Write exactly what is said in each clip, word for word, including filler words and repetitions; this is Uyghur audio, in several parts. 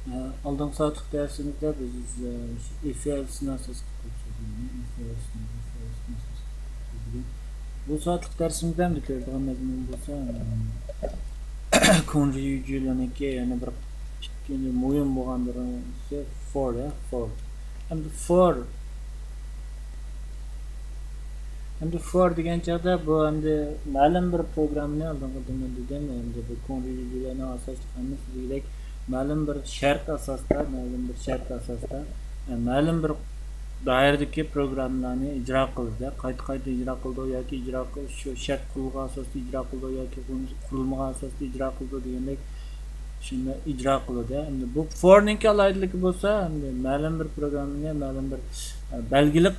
ئالدىنقى سائەتلىك دەرسىمىزدە بىز، ئە، شۇ ئىف ئېلسنى ئاساس قىلىپ سۆزلىگەن، ئىف ئېلسنى، ئىف ئېلسنى ئاساس قىلىپ سۆزلىگەن. بۇ سائەتلىك دەرسىمىزدە ئەمدى كۆرىدىغان مەزمۇن بولسا، ئە، كۇڭجى يۈجۈلەرنىڭكى يەنە بىر ئىككىنچى مۇھىم بولغان بىرسى فور، يا، فور. ئەمدى فور، ئەمدى فور دېگەن چاغدا بۇ ئەمدى مەلۇم بىر پروگراممىنى ئالدىنقىدا مەن دېدىم، ئەمدى بۇ كۇڭجى يۈجۈلەرنىڭ ئاساسلىق ھەممىسى دېگۈدەك مەلۇم بىر شەرت ئاساستا، مەلۇم بىر شەرت ئاساستا، ئە، مەلۇم بىر دائىرىدىكى پروگراممىلارنى ئىجرا قىلىدۇ. قايتا-قايتا ئىجرا قىلىدۇ ياكى ئىجرا قىلىش شۇ شەرت قۇرۇلغان ئاساستا ئىجرا قىلىدۇ ياكى قۇرۇلمىغان ئاساستا ئىجرا قىلىدۇ دېگەندەك شۇنداق ئىجرا قىلىدۇ. ئەمدى بۇ فورنىڭكى ئالاھىدىلىكى بولسا، ئەمدى مەلۇم بىر پروگراممىنى مەلۇم بىر، ئە، بەلگىلىك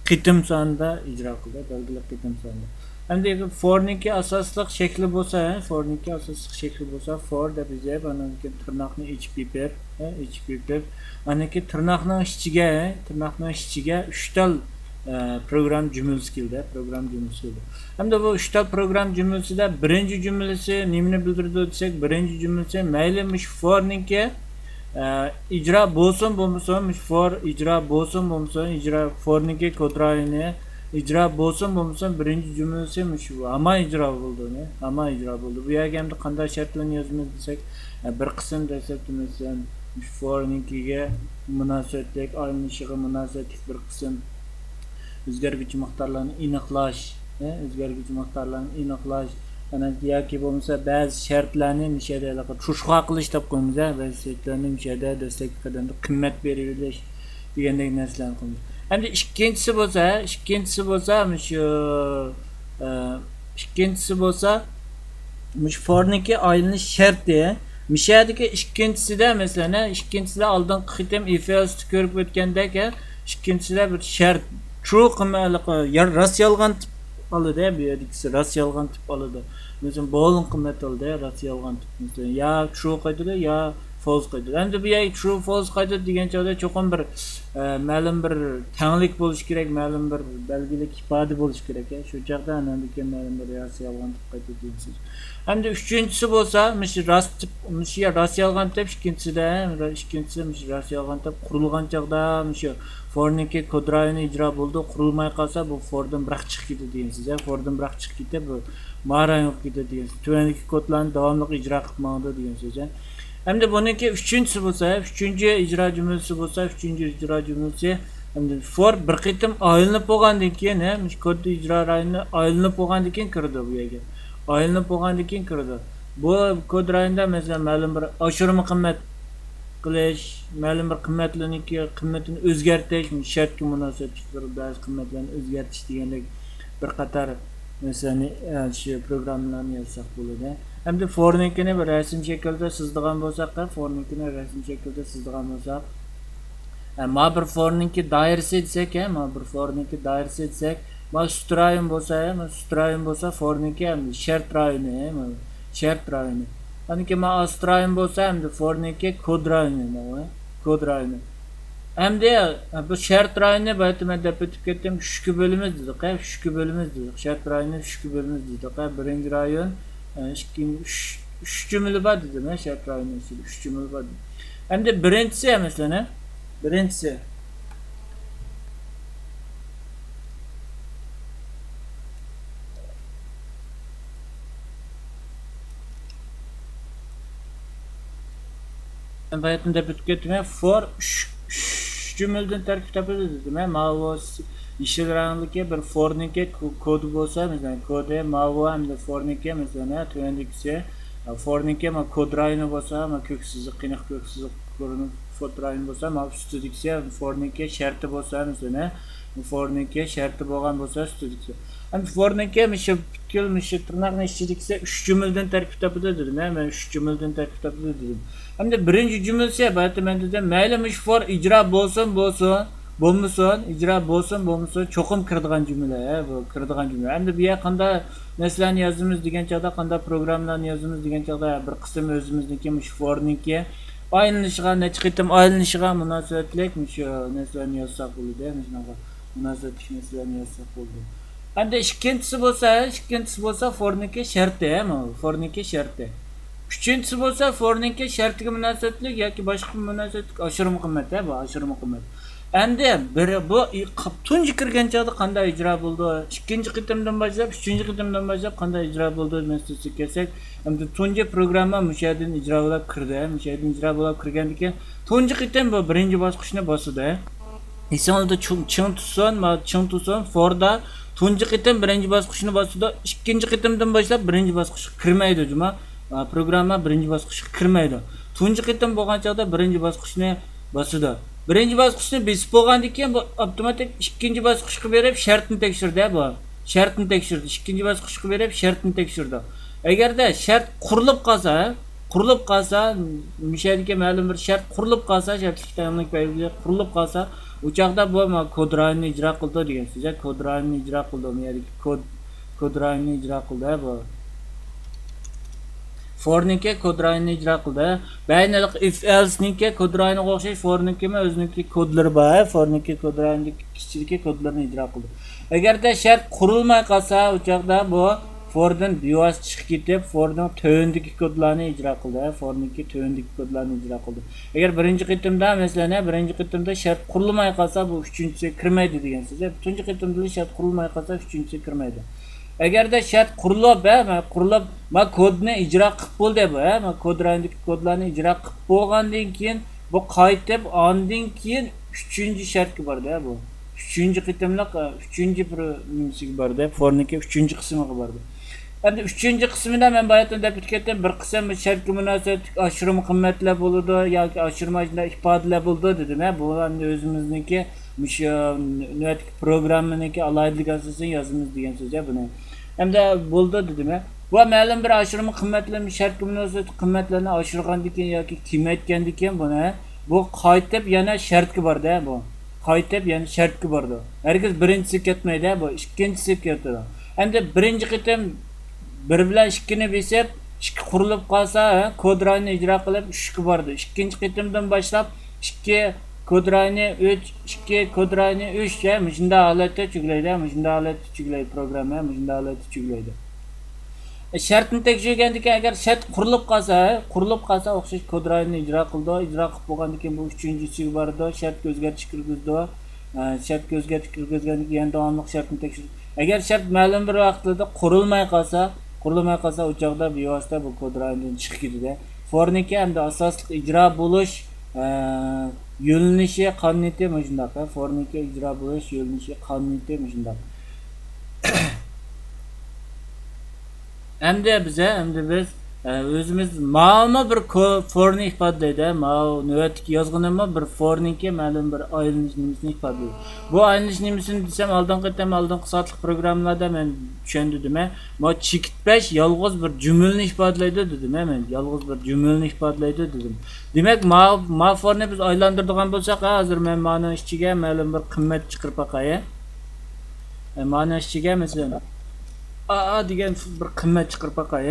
قېتىم سانىدا ئىجرا قىلىدۇ، بەلگىلىك قېتىم سانىدا. ئەمدى فورنىڭكى ئاساسلىق شەكلى بولسا، فورنىڭكى ئاساسلىق شەكلى بولسا، فور دەپ يېزىپ، ئاندىن كېيىن تىرناقنى ئېچىپ يېپىپ، ئېچىپ يېپىپ، ئاندىن كېيىن تىرناقنىڭ ئىچىگە، تىرناقنىڭ ئىچىگە ئۈچ تال، ئە، پروگرام جۈملىسى كېلىدۇ، پروگرام جۈملىسى كېلىدۇ. ئەمدى بۇ ئۈچ تال پروگرام جۈملىسىدە بىرىنچى جۈملىسى نېمىنى بىلدۈرىدۇ دېسەك، بىرىنچى جۈملىسى مەيلى مۇشۇ فورنىڭكى، ئە، ئىجرا بولسۇن بولمىسۇن، مۇشۇ فور ئىجرا بولسۇن بولمىسۇن، ئىجرا فورنىڭكى كود رايونى ئىجرا بولسۇن بولمىسۇن، بىرىنچى جۈملىسى مۇشۇ ھامان ئىجرا بولىدۇ، ھامان ئىجرا بولىدۇ. بۇ يەرگە ئەمدى قانداق شەرتلەرنى يازىمىز دېسەك، ئە، بىر قىسىم دەسلەپتە مەسىلەن، مۇشۇ فورنىڭكىگە مۇناسىۋەتلىك، ئايلىنىشىغا مۇناسىۋەتلىك بىر قىسىم ئۆزگەرگۈچى مىقدارلارنى ئېنىقلاش، ئە، ئۆزگەرگۈچى مىقدارلارنى ئېنىقلاش، ئەنە، ياكى بولمىسا بەزى شەرتلەرنى مۇشۇ يەردە ھېلىقى چوشقا قىلىش دەپ قويىمىز، ھە، بەزى شەرتلەرنى مۇشۇ يەردە دەسلەپكى قەدەمدە قىممەت بېرىۋېلىش دېگەندەك نەرسىلەرنى قىلىمىز. ئەمدى ئىككىنچىسى بولسا، ئىككىنچىسى بولسا مۇشۇ، ئە، ئىككىنچىسى بولسا مۇشۇ فورنىڭكى ئايلىنىش شەرتى. مۇشۇ يەردىكى ئىككىنچىسىدە، مەسىلەن، ھە، ئىككىنچىسىدە ئالدىنقى قېتىم ئىف ئېلستا كۆرۈپ ئۆتكەندەك، ھە، ئىككىنچىسىدە بىر شەرت، ترۇ قىممەتلىك، يا راست يالغان تىپ ئالىدۇ، ھە، بۇ يەردىكىسى راست يالغان تىپ ئالىدۇ. مەسىلەن، بولىڭ قىممەت ئالىدۇ، ھە، راست يالغان تىپ. مەسىلەن، يا ترۇ قايتىدۇ، يا فولس قايتىدۇ. ئەمدى بۇ يەرگە ترۇ، فولس قايتىدۇ دېگەن چاغدا چوقۇم بىر، ئە، مەلۇم بىر تەڭلىك بولۇشى كېرەك، مەلۇم بىر بەلگىلىك ئىپادە بولۇشى كېرەك، ھە. شۇ چاغدا ئاندىن كېيىن مەلۇم بىر راست يالغان تىپ قايتىدۇ دېيسىز. ئەمدى ئۈچىنچىسى بولسا، مۇشۇ راست تىپ، مۇشۇ يا راست يالغان تىپ، ئىككىنچىسىدە، ئىككىنچىسى مۇشۇ راست يالغان تىپ قۇرۇلغان چاغدا مۇشۇ فورنىڭكى كود رايونى ئىجرا بولىدۇ، قۇرۇلماي قالسا بۇ فوردىن بىراق چىقىپ كېتىدۇ دېگەنسىز، ھە. فوردىن بىراق چىقىپ كېتىپ، بۇ ما رايونغا كېتىدۇ دېگەنسىز. تۆۋەندىكى كودلارنى داۋاملىق ئىجرا قىلىپ ماڭىدۇ دېگەن سۆز، ھە. ئەمدى بۇنىڭكى ئۈچىنچىسى بولسا، ئۈچىنچى ئىجرا جۈملىسى بولسا، ئۈچىنچى ئىجرا جۈملىسى، ئەمدى فور بىر قېتىم ئايلىنىپ بولغاندىن كېيىن، ھە، مۇشۇ كود ئىجرا رايونى ئايلىنىپ بولغاندىن كېيىن كىرىدۇ بۇ يەرگە. ئايلىنىپ بولغاندىن كېيىن كىرىدۇ. بۇ كود رايونىدا، مەسىلەن، مەلۇم بىر ئاشۇرما قىممەت قىلىش، مەلۇم بىر قىممەتلەرنىڭكى قىممىتىنى ئۆزگەرتىش، شەرتكە مۇناسىۋەتلىك بىر بەزى قىممەتلەرنى ئۆزگەرتىش دېگەندەك بىر قاتار مەسىلىنى، ئە، شۇ پروگراممىلارنى يازساق بولىدۇ. ئەمدى فورنىڭكىنى بىر رەسىم شەكلىدە سىزىدىغان بولساق، فورنىڭكىنى رەسىم شەكلىدە سىزىدىغان بولساق، ئە، ما بىر فورنىڭكى دائىرىسى دېسەك، ھە، ما بىر فورنىڭكى دائىرىسى دېسەك، ما سۈت رايون بولسا، ھە، ما سۈت رايون بولسا فورنىڭكى ئەمدى شەرت رايونى، ھە، ما شەرت رايونى. ئاندىن كېيىن ما ئاست رايون بولسا ئەمدى فورنىڭكى كود رايونى، ما، كود رايونى. ئەمدى بۇ شەرت رايونىنى بايىقى مەن دەپ ئۆتۈپ كەتتىم، ئۈچكە بۆلىمىز دېدۇق، ھە، ئۈچكە بۆلىمىز دېدۇق. شەرت رايونىنى ئۈچكە بۆلىمىز دېدۇق، ھە. بىرىنچى رايون، ئە، ئىككىنچى، ئۈچ، ئۈچ جۈملە بار دېدىم، ھە، شەرت رايونىنىڭ ئىچىدە ئۈچ جۈملە بار دېدىم. ئەمدى بىرىنچىسى، ھە، مەسىلەن، ھە، بىرىنچىسى. مەن بايىقىدىن دەپ ئۆتۈپ كەتتىم، فور ئۈچ، ئۈچ جۈملىدىن تەركىب تاپىدۇ دېدىم. ماۋۇ يېشىل رەڭدىكى بىر فورنىڭكى كو-، كودى بولسا، مەسىلەن، كودى ماۋۇ ھەمدە فورنىڭكى، مەسىلەن، تۆۋەندىكىسى، فورنىڭكى ما كود رايونى بولسا، ما كۆك سىزىق، قېنىق كۆك سىزىق كۆرۈنۈپ، كود رايونى بولسا، ما ئۈستىدىكىسى فورنىڭكى شەرتى بولسا، مەسىلەن، فورنىڭكى شەرتى بولغان بولسا، ئۈستىدىكىسى. ئەمدى فورنىڭكى مۇشۇ پۈتكۈل مۇشۇ تىرناقنىڭ ئىچىدىكىسى ئۈچ جۈملىدىن تەركىب تاپىدۇ دېدىم، ھە، مەن ئۈچ جۈملىدىن تەركىب تاپىدۇ دېدىم. ئەمدى بىرىنچى جۈملىسى، بايىقى مەن دېدىم، مەيلى مۇشۇ فور ئىجرا بولسۇن، بولسۇن، بولمىسۇن، ئىجرا بولسۇن، بولمىسۇن، چوقۇم كىرىدىغان جۈملە، ھە، بۇ كىرىدىغان جۈملە. ئەمدى بۇ يەر قانداق نەرسىلەرنى يازىمىز دېگەن چاغدا، قانداق پروگراممىلارنى يازىمىز دېگەن چاغدا، بىر قىسىم ئۆزىمىزنىڭكى مۇشۇ فورنىڭكى ئايلىنىشىغا، نەچچە قېتىم ئايلىنىشىغا مۇناسىۋەتلىك مۇشۇ نەرسىلەرنى يازساق بولىدۇ، مۇشۇنىڭغا مۇناسىۋەتلىك نەرسىلەرنى يازساق بولىدۇ. ئەمدى ئىككىنچىسى بولسا، ئىككىنچىسى بولسا فورنىڭكى شەرتى، ھە، ماۋۇ فورنىڭكى شەرتى. ئۈچىنچىسى بولسا فورنىڭكى شەرتىگە مۇناسىۋەتلىك ياكى باشقا مۇناسىۋەتلىك ئاشۇرما قىممەت، ھە، بۇ ئاشۇرما قىممەت. ئەمدى بىر، بۇ ئى-، قاپ-، تۇنجى كىرگەن چاغدا قانداق ئىجرا بولىدۇ؟ ئىككىنچى قېتىمدىن باشلاپ، ئۈچىنچى قېتىمدىن باشلاپ قانداق ئىجرا بولىدۇ مەسىلىسىگە كەلسەك، ئەمدى تۇنجى پروگرامما مۇشۇ يەردىن ئىجرا بولاپ كىردى. مۇشۇ يەردىن ئىجرا بولاپ كىرگەندىن كېيىن، تۇنجى قېتىم بۇ بىرىنچى باسقۇچنى باسىدۇ. ئېسىڭىزدە چىڭ، چىڭ تۇتسۇن، ما-، چىڭ تۇتسۇن، فوردا تۇنجى قېتىم بىرىنچى باسقۇچنى باسىدۇ، ئىككىنچى قېتىمدىن باشلاپ بىرىنچى باسقۇچقا كىرمەيدۇ، جۇما. ئا، پروگرامما بىرىنچى باسقۇچقا كىرمەيدۇ. تۇنجى قېتىم بولغان چاغدا بىرىنچى باسقۇچنى باسىدۇ. بىرىنچى باسقۇچنى بېسىپ بولغاندىن كېيىن، بۇ ئاپتوماتىك ئىككىنچى باسقۇچقا بېرىپ، شەرتنى تەكشۈردى، بۇ. شەرتنى تەكشۈردى. ئىككىنچى باسقۇچقا بېرىپ، شەرتنى تەكشۈردى. ئەگەردە شەرت قۇرۇلۇپ قالسا، قۇرۇلۇپ قالسا، مۇشۇ يەردىكى مەلۇم بىر شەرت قۇرۇلۇپ قالسا، شەرتلىك تەييارلىق بەلگىلىرى قۇرۇلۇپ قالسا، ئۇ چاغدا بۇ ما-، كود رايونىنى ئىجرا قىلىدۇ دېگەن سۆز، كود رايونىنى ئىجرا قىلىدۇ، بۇ يەردىكى كود، كود رايونىنى ئىجرا قىلىدۇ، ھە، بۇ. فورنىڭكى كود رايونىنى ئىجرا قىلدى. بەينەلىق ئىف ئېلسنىڭكى كود رايونىغا ئوخشاش فورنىڭكىمۇ ئۆزىنىڭكى كودلىرى بار. فورنىڭكى كود رايونىدىكى ئىچىدىكى كودلىرىنى ئىجرا قىلدى. ئەگەردە شەرت قۇرۇلماي قالسا، ئۇ چاغدا بۇ فوردىن بىۋاسىتە چىقىپ كېتىپ، فوردىن تۆۋەندىكى كودلارنى ئىجرا قىلدى. فورنىڭكى تۆۋەندىكى كودلارنى ئىجرا قىلدى. ئەگەر بىرىنچى قېتىمدا، مەسىلەن، بىرىنچى قېتىمدا شەرت قۇرۇلماي قالسا، بۇ ئۈچىنچىسىگە كىرمەيدۇ دېگەن سۆز. تۇنجى قېتىمدا شەرت قۇرۇلماي قالسا، ئۈچىنچىسىگە كىرمەيدۇ. ئەگەردە شەرت قۇرۇلۇپ، ھە، ما قۇرۇلۇپ، ما كودنى ئىجرا قىلىپ بولدى بۇ، ھە، ما كود رايونىدىكى كودلارنى ئىجرا قىلىپ بولغاندىن كېيىن، بۇ قايتىپ ئاندىن كېيىن ئۈچىنچى شەرتكە باردى، ھە، بۇ. ئۈچىنچى قېتىملىق، ئە، ئۈچىنچى بىر نېمىسىگە باردى، فورنىڭكى ئۈچىنچى قىسمىغا باردى. ئەمدى ئۈچىنچى قىسمىدا مەن باياتىن دەپ ئۆتۈپ كەتتىم، بىر قىسىم شەرتكە مۇناسىۋەتلىك ئاشۇرما قىممەتلەر بولىدۇ ياكى ئاشۇرما ئىپادىلەر بولىدۇ دېدىم، ھە، بۇ ئەمدى ئۆزىمىزنىڭكى مۇشۇ نۆۋەتتىكى پروگراممىنىڭكى ئالاھىدىلىكى ئاساسىدا يازىمىز دېگەن سۆز، ھە، بۇنى. ئەمدى بولدى دېدىم، ھە. بۇ مەلۇم بىر ئاشۇرما قىممەتلەرنى شەرتكە مۇناسىۋەتلىك قىممەتلەرنى ئاشۇرغاندىن كېيىن ياكى كېمەيتكەندىن كېيىن بۇنى، بۇ قايتىپ يەنە شەرتكە باردى، ھە، بۇ. قايتىپ يەنە شەرتكە بارىدۇ. ھەرگىز بىرىنچىسىگە كەتمەيدۇ، بۇ ئىككىنچىسىگە كېتىدۇ. ئەمدى بىرىنچى قېتىم بىر بىلەن ئىككىنى بېسىپ، ئىككى قۇرۇلۇپ قالسا، ھە، كود رايونى ئىجرا قىلىپ، ئۈچكە بارىدۇ. ئىككىنچى قېتىمدىن باشلاپ، ئىككى كود رايونى ئۈچ، ئىككى كود رايونى ئۈچ، ھە، مۇشۇنداق ھالەتتە چۈگلەيدۇ، ھە، مۇشۇنداق ھالەتتە چۈگلەيدۇ پروگرامما، ھە، مۇشۇنداق ھالەتتە چۈگلەيدۇ. شەرتنى تەكشۈرگەندىكىن، ئەگەر شەرت قۇرۇلۇپ قالسا، قۇرۇلۇپ قالسا ئوخشاش كود رايونىنى ئىجرا قىلىدۇ. ئىجرا قىلىپ بولغاندىن كېيىن بۇ ئۈچىنچىسىگە بارىدۇ، شەرتكە ئۆزگەرتىش كىرگۈزىدۇ. ئە، شەرتكە ئۆزگەرتىش كىرگۈزگەندىن كېيىن يەنە داۋاملىق شەرتنى تەكشۈر-، ئەگەر شەرت مەلۇم بىر ۋاقىتلاردا قۇرۇلماي قالسا، قۇرۇلماي قالسا، ئۇ چاغدا بىۋاسىتە بۇ كود رايونىدىن چىقىپ كېتىدۇ. فورنىڭكى ئەمدى ئاساسلىق ئىجرا بولۇش، ئە، يۆنىلىشى، قانۇنىيىتى مۇشۇنداق. فورنىڭكى ئىجرا بولۇش يۆنىلىشى، قانۇنىيىتى مۇشۇنداق. ئەمدى بىزە، ئەمدى بىز، ئە، ئۆزىمىز ماۋۇمۇ بىر كو-، فورنى ئىپادىلەيدۇ. ماۋۇ نۆۋەتتىكى يازغىنىمۇ بىر فورنىڭكى مەلۇم بىر ئايلىنىش نېمىسىنى ئىپادىلەيدۇ. بۇ ئايلىنىش نېمىسىنى دېسەم، ئالدىنقى قېتىم، ئالدىنقى سائەتلىك پروگراممىلاردا مەن چۈشەندۈردۈم. ما چېكىت بەش يالغۇز بىر جۈملىنى ئىپادىلەيدۇ دېدىم، مەن يالغۇز بىر جۈملىنى ئىپادىلەيدۇ دېدىم. دېمەك، ما، ما فورنى بىز ئايلاندۇرىدىغان بولساق، ھازىر مەن مانىڭ ئىچىگە مەلۇم بىر قىممەت چىقىرىپ باقاي. ئە، مانىڭ ئىچىگە، مەسىلەن، ئا، ئا دېگەن بىر قىممەت چىقىرىپ باقاي.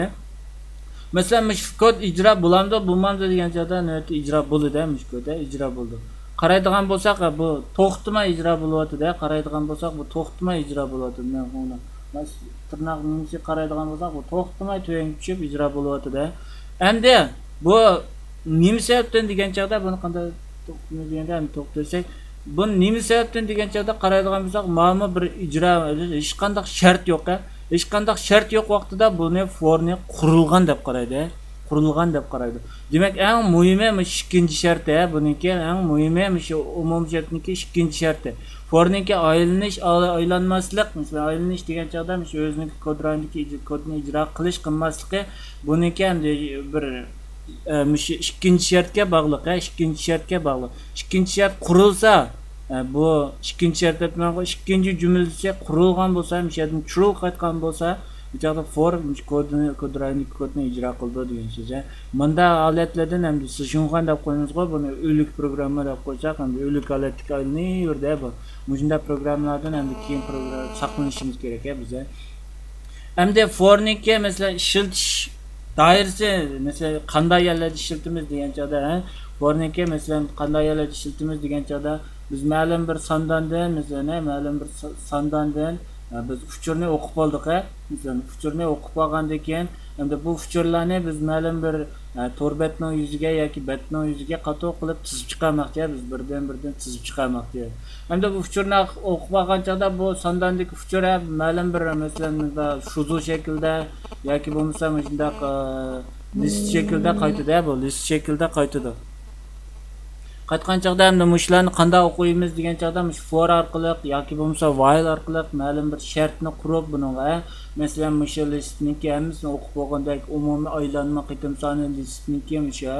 مەسىلەن، مۇشۇ كود ئىجرا بولامدۇ، بولمامدۇ دېگەن چاغدا، نۆۋەتتە ئىجرا بولىدۇ، مۇشۇ كود ئىجرا بولىدۇ. قارايدىغان بولساق، بۇ توختىماي ئىجرا بولۇۋاتىدۇ. قارايدىغان بولساق، بۇ توختىماي ئىجرا بولۇۋاتىدۇ. مەن ئۇنى، مەس-، تىرناق نېمىسى قارايدىغان بولساق، بۇ توختىماي تۆۋەنگە چۈشۈپ ئىجرا بولۇۋاتىدۇ. ئەمدى بۇ نېمە سەۋەبتىن دېگەن چاغدا، بۇنى قانداق توختىماي دېگەندە، ئەمدى توختىساق، بۇ نېمە سەۋەبتىن دېگەن چاغدا قارايدىغان بولساق، ماۋۇمۇ بىر ئىجرا، ھېچقانداق شەرت يوق، ھە؟ ھېچقانداق شەرت يوق ۋاقتىدا بۇنى فورنى قۇرۇلغان دەپ قارايدۇ، ھە؟ قۇرۇلغان دەپ قارايدۇ. دېمەك، ئەڭ مۇھىمى مۇشۇ ئىككىنچى شەرتى، ھە؟ بۇنىڭكى ئەڭ مۇھىمى مۇشۇ ئومۇمىي شەرتنىڭكى ئىككىنچى شەرتى. فورنىڭكى ئايلىنىش، ئاي-، ئايلانماسلىق، مەسىلەن، ئايلىنىش دېگەن چاغدا مۇشۇ ئۆزىنىڭكى كود رايونىدىكى ئىج-، كودنى ئىجرا قىلىش، قىلماسلىقى، بۇنىڭكى ئەمدى بىر ئە، مۇشۇ ئىككىنچى شەرتكە باغلىق، ھە، ئىككىنچى شەرتكە باغلىق. ئىككىنچى شەرت قۇرۇلسا، ئە، بۇ ئىككىنچى شەرت دەپ مانا ئىككىنچى جۈملىسى قۇرۇلغان بولسا، مۇشۇ يەردىن ترۇ قايتقان بولسا، بۇ چاغدا فور مۇشۇ كودنى، كود رايونىدىكى كودنى ئىجرا قىلىدۇ دېگەن سۆز، ھە. مۇنداق ھالەتلەردىن ئەمدى سىشۇڭخەن دەپ قويىمىزغۇ، بۇنى ئۆلۈك پروگرامما دەپ قويساق، ئەمدى ئۆلۈك ھالەتتىكى ئايلىنىۋېرىدۇ، ھە، بۇ. مۇشۇنداق پروگراممىلاردىن ئەمدى كېيىن پروگرام ساقلىنىشىمىز كېرەك، ھە، بىز، ھە. ئەمدى فورنىڭكى، مەسىلەن، ئىشلىتىش دائىرىسى، مەسىلەن، قانداق يەرلەردە ئىشلىتىمىز دېگەن چاغدا، ھە؟ فورنىڭكى، مەسىلەن، قانداق يەرلەردە ئىشلىتىمىز دېگەن چاغدا، بىز مەلۇم بىر سانداندىن، مەسىلەن، ھە، مەلۇم بىر سا-، سانداندىن، ھە، بىز ئۇچۇرنى ئوقۇپ بولدۇق، ھە؟ مەسىلەن، ئۇچۇرنى ئوقۇپ بولغاندىن كېيىن، ئەمدى بۇ ئۇچۇرلارنى بىز مەلۇم بىر، ئە، تور بەتنىڭ يۈزىگە ياكى بەتنىڭ يۈزىگە قاتتىق قىلىپ تىزىپ چىقارماقچى، بىز بىردىن-بىردىن تىزىپ چىقارماقچى. ئەمدى بۇ ئۇچۇرنى ئوقۇپ بولغان چاغدا بۇ سانداندىكى ئۇچۇر، ئە، مەلۇم بىر، مەسىلەن، شۇزۇ شەكلىدە ياكى بولمىسا مۇشۇنداق، ئە، لىست شەكلىدە قايتىدۇ، بۇ لىست شەكلىدە قايتىدۇ. قايتقان چاغدا ئەمدى مۇشۇلارنى قانداق ئوقۇيمىز دېگەن چاغدا، مۇشۇ فور ئارقىلىق ياكى بولمىسا ۋايل ئارقىلىق مەلۇم بىر شەرتنى قۇرۇپ بۇنىڭغا، مەسىلەن، مۇشۇ لىستنىڭكى ھەممىسىنى ئوقۇپ بولغاندەك، ئومۇمىي ئايلانما قېتىم سانى لىستنىڭكى مۇشۇ،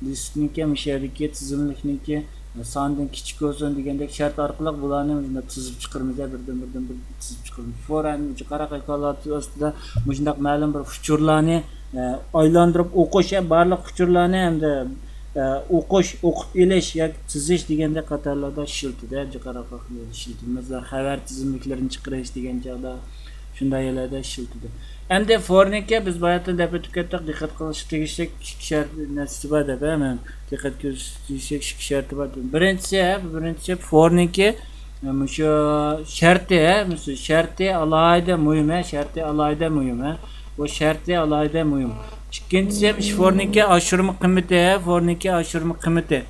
لىستنىڭكى مۇشۇ يەردىكى تىزىملىكنىڭكى ساندىن كىچىك بولسۇن دېگەندەك شەرت ئارقىلىق بۇلارنى مۇشۇنداق تىزىپ چىقىرىمىز، بىردىن بىردىن بىر تىزىپ چىقىرىمىز. فور ئەند جىقاراق ھېكايىلەر ئاستىدا مۇشۇنداق مەلۇم بىر ئۇچۇرلارنى ئايلاندۇرۇپ ئوقۇش، بارلىق ئۇچۇرلارنى ھەمدە ئوقۇش، ئوقۇپ ئېلىش ياكى تىزىش دېگەندەك قاتارلاردا ئىشلىتىدۇ. جىقراق ئىشلىتىدۇ. مەسىلەن، خەۋەر تىزىملىكلىرىنى چىقىرىش دېگەن چاغدا شۇنداق يەرلەردە ئىشلىتىدۇ. ئەمدى فورنىڭكى بىز باياتىن دەپ ئۆتۈپ كەتتۇق، دىققەت قىلىشقا تېگىشلىك ئىككى شەرت نەرسىسى بار دەپ، ھە، مەن دىققەت كۆرسىتىشكە ئىككى شەرتى بار. بىرىنچىسى، ھە، بىرىنچىسى فورنىڭكى مۇشۇ شەرتى، ھە، مۇشۇ شەرتى ئالاھىدە مۇھىم، ھە، شەرتى ئالاھىدە مۇھىم، ھە. بۇ شەرتى ئالاھىدە مۇھىم. ئىككىنچىسى، مۇشۇ فورنىڭكى ئاشۇرما قىممىتى، ھە، فورنىڭكى ئاشۇرما قىممىتى.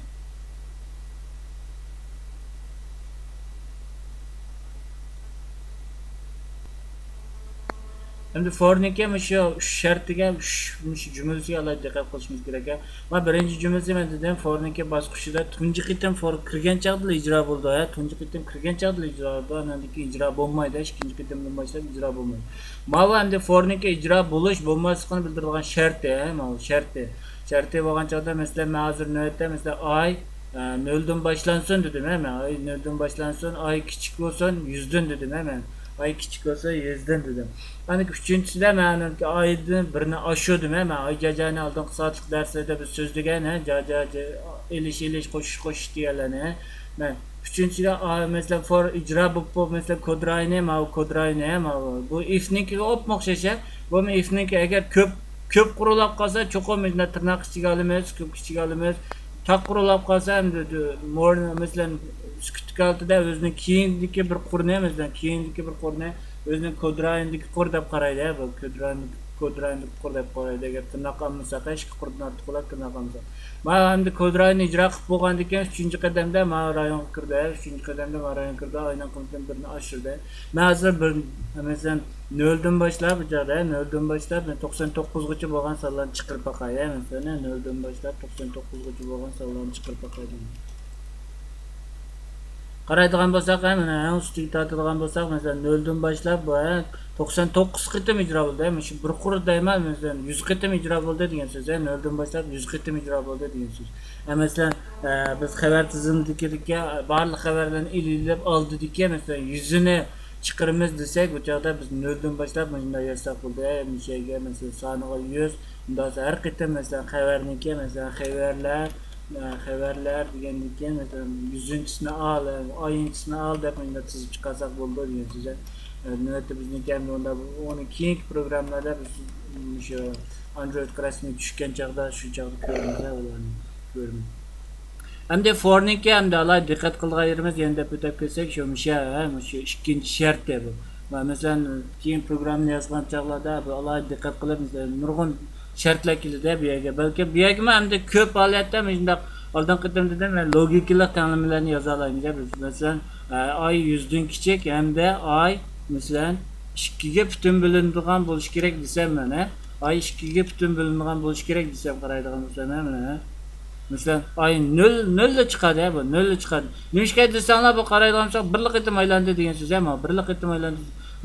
ئەمدى فورنىڭكى مۇشۇ ئۈچ شەرتىگە، ئۈچ، مۇشۇ جۈملىسىگە ئالاھىدە دىققەت قىلىشىمىز كېرەك. ھە، ما بىرىنچى جۈملىسى مەن دېدىم، فورنىڭكى باسقۇچىدا تۇنجى قېتىم فور كىرگەن چاغدىلا ئىجرا بولىدۇ، ھە، تۇنجى قېتىم كىرگەن چاغدىلا ئىجرا بولىدۇ، ئاندىن كېيىن ئىجرا بولمايدۇ، ئىككىنچى قېتىمدىن باشلاپ ئىجرا بولمايدۇ. ماۋۇ ئەمدى فورنىڭكى ئىجرا بولۇش، بولماسلىقىنى بىلدۈرىدىغان شەرتى، ھە، ماۋۇ شەرتى. شەرتى بولغان چاغدا، مەسىلەن، مەن ھازىر نۆۋەتتە، مەسىلەن، ئاي، ئە، نۆلدىن باشلانسۇن دېدىم، ھە، مەن. ئاي نۆلدىن باشلانسۇن، ئاي كىچىك بولسۇن، يۈزدىن دېدىم، ھە، مەن. ئاي كىچىك بولسا، يۈزدىن دېدىم. ئاندىن كېيىن ئۈچىنچىسىدە مەن ئانىڭكى ئايدىن بىرنى ئاشۇردۇم، ھە، مەن. ئاي جاجانى ئالدىنقى سائەتلىك دەرسلەردە بىز سۆزلىگەن، ھە، جاجا، ئېلىش، ئېلىش، قوشۇش، قوشۇش دېگەنلەرنى، ھە، مەن. ئۈچىنچىدە، ئا، مەسىلەن، فور ئىجرا بولۇپ، بولۇپ، مەسىلەن، كودراينى، ماۋۇ كودراينى، ھە، ماۋۇ. بۇ ئىفنىڭكىگە ئوپمۇ ئوخشاش، ھە. بۇمۇ ئىفنىڭكى ئەگەر كۆپ، كۆپ قۇرۇلاپ قالسا، چوقۇم مۇنداق تىرناق ئىچىگە ئالىمىز، كۆپ ئىچىگە ئالىمىز. تاق قۇرۇلاپ قالسا، ئەمدى دۇ-، مورنى، مەسىلەن، سۈكۈتلۈك ھالىتىدە ئۆزىنىڭ كېيىندىكى بىر قۇرنى، مەسىلەن، كېيىندىكى بىر قۇرنى ئۆزىنىڭ كودرايىندىكى قۇر دەپ قارايدۇ، ھە، بۇ كودرايىندىكى، كودرايىندىكى قۇر دەپ قارايدۇ. ئەگەر تىرناق ئالمىساق، ھە، ئىككى قۇردىن ئارتۇق بولار، تىرناق ئالمىساق. مانا ئەمدى كودراينى ئىجرا قىلىپ بولغاندىن كېيىن، ئۈچىنچى قەدەمدە مانا رايونغا كىردى، ھە، ئۈچىنچى قەدەمدە مانا رايونغا كىردى، ئاينىڭ قىممىتىنى بىرنى ئاشۇردى. مەن ھازىر بىر، مەسىلەن، نۆلدىن باشلاپ، بۇ چاغدا نۆلدىن باشلاپ، مەن توقسان توققۇزغىچە بولغان سانلارنى چىقىرىپ باقاي، ھە، مەسىلەن، نۆلدىن باشلاپ توقسان توققۇزغىچە بولغان سانلارنى چىقىرىپ باقاي دېمەكچى. قارايدىغان بولساق، ھە، مانا ئەڭ ئۈستىگە تارتىدىغان بولساق، مەسىلەن، نۆلدىن باشلاپ، بۇ، ھە، توقسان توققۇز قېتىم ئىجرا بولدى، ھە، مۇشۇ بىر قۇر دەيمەن، مەسىلەن، يۈز قېتىم ئىجرا بولدى دېگەن سۆز، ھە، نۆلدىن باشلاپ يۈز قېتىم ئىجرا بولدى دېگەن سۆز. ھە، مەسىلەن، ئە، بىز خەۋەر تىزىملىكىدىكى بارلىق خەۋەرلەرنى ئېلىۋېلىپ ئالدىدىكى، مەسىلەن، يۈزىنى چىقىرىمىز دېسەك، بۇ چاغدا بىز نۆلدىن باشلاپ مۇشۇنداق يازساق بولىدۇ. ھە، مۇشۇ يەرگە، مەسىلەن، سانىغا يۈز، مۇنداق ھەر قېتىم، مەسىلەن، خەۋەرنىڭكى، مەسىلەن، خەۋەرلەر، ئە، خەۋەرلەر دېگەندىن كېيىن، مەسىلەن، يۈزىنچىسىنى ئال، ئايىنچىسىنى ئال دەپ مۇنداق تىزىپ چىقارساق بولىدۇ دېگەن سۆز. ئە، نۆۋەتتە بىزنىڭكى ئەمدى ئۇندا ئۇنىڭ كېيىنكى پروگراممىلاردا بىز مۇشۇ ئاندرويدقا رەسمىي چۈشكەن چاغدا، شۇ چاغدا كۆرىمىز، ھە، ئۇلارنى كۆرىمىز. ئەمدى فورنىڭكى ئەمدى ئالاھىدە دىققەت قىلىدىغان يېرىمىز يەنە دەپ ئۆتۈپ كەتسەك، شۇ مۇشۇ، ھە، مۇشۇ ئىككىنچى شەرتى بۇ. مە-، مەسىلەن، كېيىن پروگراممىنى يازغان چاغلاردا بۇ ئالاھىدە دىققەت قىلىپ، مەسىلەن، نۇرغۇن شەرتلەر كېلىدۇ بۇ يەرگە. بەلكى بۇ يەرگىمۇ ئەمدى كۆپ ھالەتتە مۇشۇنداق ئالدىنقى قېتىم دېدىم، مەن لوگىكىلىق تەڭلىمىلەرنى يازالايمىز، ھە، بىز. مەسىلەن، ئە، ئاي يۈزدىن كىچىك ھەمدە ئاي، مەسىلەن، ئىككىگە پۈتۈن بۆلۈنىدىغان بولۇشى كېرەك دېسەم مەن، ھە؟ ئاي ئىككىگە پۈتۈن بۆلۈنىدىغان بولۇشى كېرەك دېسەم، قارايدىغان بولسام، ھە، مانا، ھە؟ مەسىلەن، ئاي نۆل، نۆللا چىقىدۇ، ھە، بۇ نۆللا چىقىدۇ. نېمىشقا دېسەڭلار، بۇ قارايدىغان بولساق، بىرلا قېتىم ئايلاندى دېگەن سۆز، ھە، مانا، بىرلا قېتىم ئايلاندى.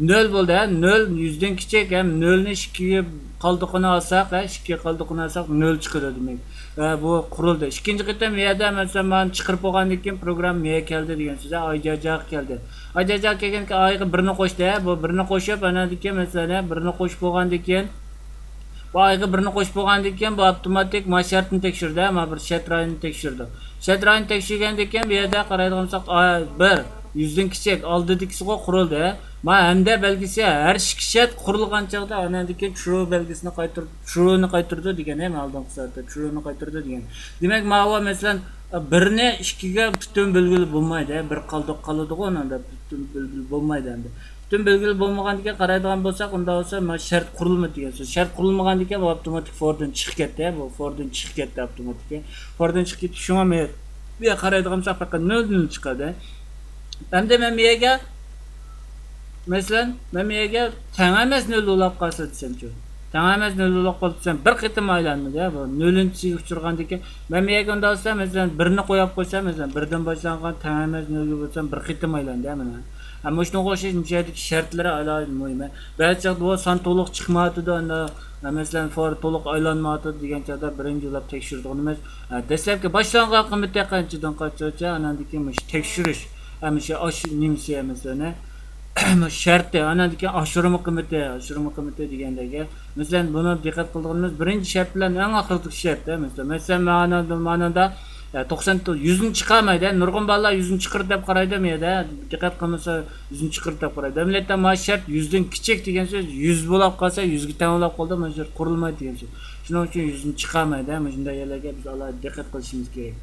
نۆل بولدى، ھە، نۆل يۈزدىن كىچىك، ھەم نۆلنى ئىككىگە قالدۇقىنى ئالساق، ھە، ئىككىگە قالدۇقىنى ئالساق، نۆل چىقىدۇ دېمەك. ھە، بۇ قۇرۇلدى. ئىككىنچى قېتىم بۇ يەردە، مەسىلەن، مانا چىقىرىپ بولغاندىن كېيىن پروگرامما بۇ يەرگە كەلدى دېگەن سۆز، ھە، ئاي جاجاغا كەلدى. ئاي جاجاغا كەلگەندىن كېيىن ئايغا بىرنى قوشتى، ھە، بۇ بىرنى قوشۇپ، ئاناندىن كېيىن، مەسىلەن، ھە، بىرنى قوشۇپ بولغاندىن كېيىن، بۇ ئايغا بىرنى قوشۇپ بولغاندىن كېيىن، بۇ ئاپتوماتىك ما شەرتنى تەكشۈردى، ھە، ما بىر شەرت رايونىنى تەكشۈردى. شەرت رايونىنى تەكشۈرگەندىن كېيىن، بۇ يەردە قارايدىغان بولساق، ئا، بىر، يۈزدىن كىچىك، ئالدىدىكىسىغۇ قۇرۇلدى. ما ھەمدە بەلگىسى ھەر ئىككى شەرت قۇرۇلغان چاغدا، ئاناندىن كېيىن ترۇ بەلگىسىنى قايتۇرۇپ، ترۇنى قايتۇردى دېگەن، ھە، ئالدىنقى سائەتتە ترۇنى قايتۇردى دېگەن. دېمەك، ماۋۇ، مەسىلەن، بىرنى ئىككىگە پۈتۈن بۆلگىلى بولمايدۇ، ھە، بىر قالدۇق قالىدىغۇ، ئاندا پۈتۈن بۆلگىلى بولمايدۇ ئەمدى. پۈتۈن بەلگىلىك بولمىغاندىكىن قارايدىغان بولساق، ئۇنداق بولسا مانا شەرت قۇرۇلمىدى دېگەن سۆز. شەرت قۇرۇلمىغاندىكىن بۇ ئاپتوماتىك فوردىن چىقىپ كەتتى. بۇ فوردىن چىقىپ كەتتى ئاپتوماتىك. فوردىن چىقىپ كېتىپ شۇڭا مەن بۇ يەرگە قارايدىغان بولساق پەقەت نۆلدىن چىقىدۇ. ئەمدى مەن بۇ يەرگە، مەسىلەن، مەن بۇ يەرگە تەڭ ئەمەس نۆل بولاپ قالسا دېسەمچۇ؟ تەڭ ئەمەس نۆل بولاپ قالسا دېسەم، بىر قېتىم ئايلاندى-دە، بۇ نۆلىنچىسىگە ئۇچرىغاندىكىن. مەن بۇ يەرگە ئۇنداق دېسەم، مەسىلەن، بىرنى قويۇپ قويسام، مەسىلەن، بىردىن باشلانغان تەڭ ئەمەس نۆلگە بولسام، بىر قېتىم ئايلاندى مانا. ھەم مۇشۇنىڭغا ئوخشاش مۇشۇ يەردىكى شەرتلىرى ئالاھىدە مۇھىم. بەزى چاغدا بۇ سان تولۇق چىقمايۋاتىدۇ، ئەنە، مەسىلەن، فور تولۇق ئايلانمايۋاتىدۇ دېگەن چاغدا بىرىنچى بولۇپ تەكشۈرىدىغىنىمىز، ئە، دەسلەپكى باشلانغان قىممىتى قانچىدىن قانچىغىچە، ئاناندىن كېيىن مۇشۇ تەكشۈرۈش، ئە، مۇشۇ ئاش-، نېمىسى، مەسىلەن، مۇشۇ شەرتى، ئاناندىن كېيىن ئاشۇرما قىممىتى، ئاشۇرما قىممىتى دېگەندەك. مەسىلەن، بۇنى دىققەت قىلىدىغىنىمىز بىرىنچى شەرت بىلەن ئەڭ ئاخىرقى شەرت، مەسىلەن، مەسىلەن، مانا، مانا، ئە، توقسان، يۈزنى چىقارمايدۇ. نۇرغۇن بالىلار يۈزنى چىقىرىپ دەپ قارايدۇ، مۇ يەردە دىققەت قىلمىسا، يۈزنى چىقىرىپ دەپ قارايدۇ. ئەمەلىيەتتە، مانا شەرت يۈزدىن كىچىك دېگەن سۆز، يۈز بولاپ قالسا، يۈزگە تەڭ بولاپ قالىدۇ، مانا شەرت قۇرۇلمايدۇ دېگەن سۆز. شۇنىڭ ئۈچۈن يۈزنى چىقارمايدۇ. مۇشۇنداق يەرلەرگە بىز ئالاھىدە دىققەت قىلىشىمىز كېرەك.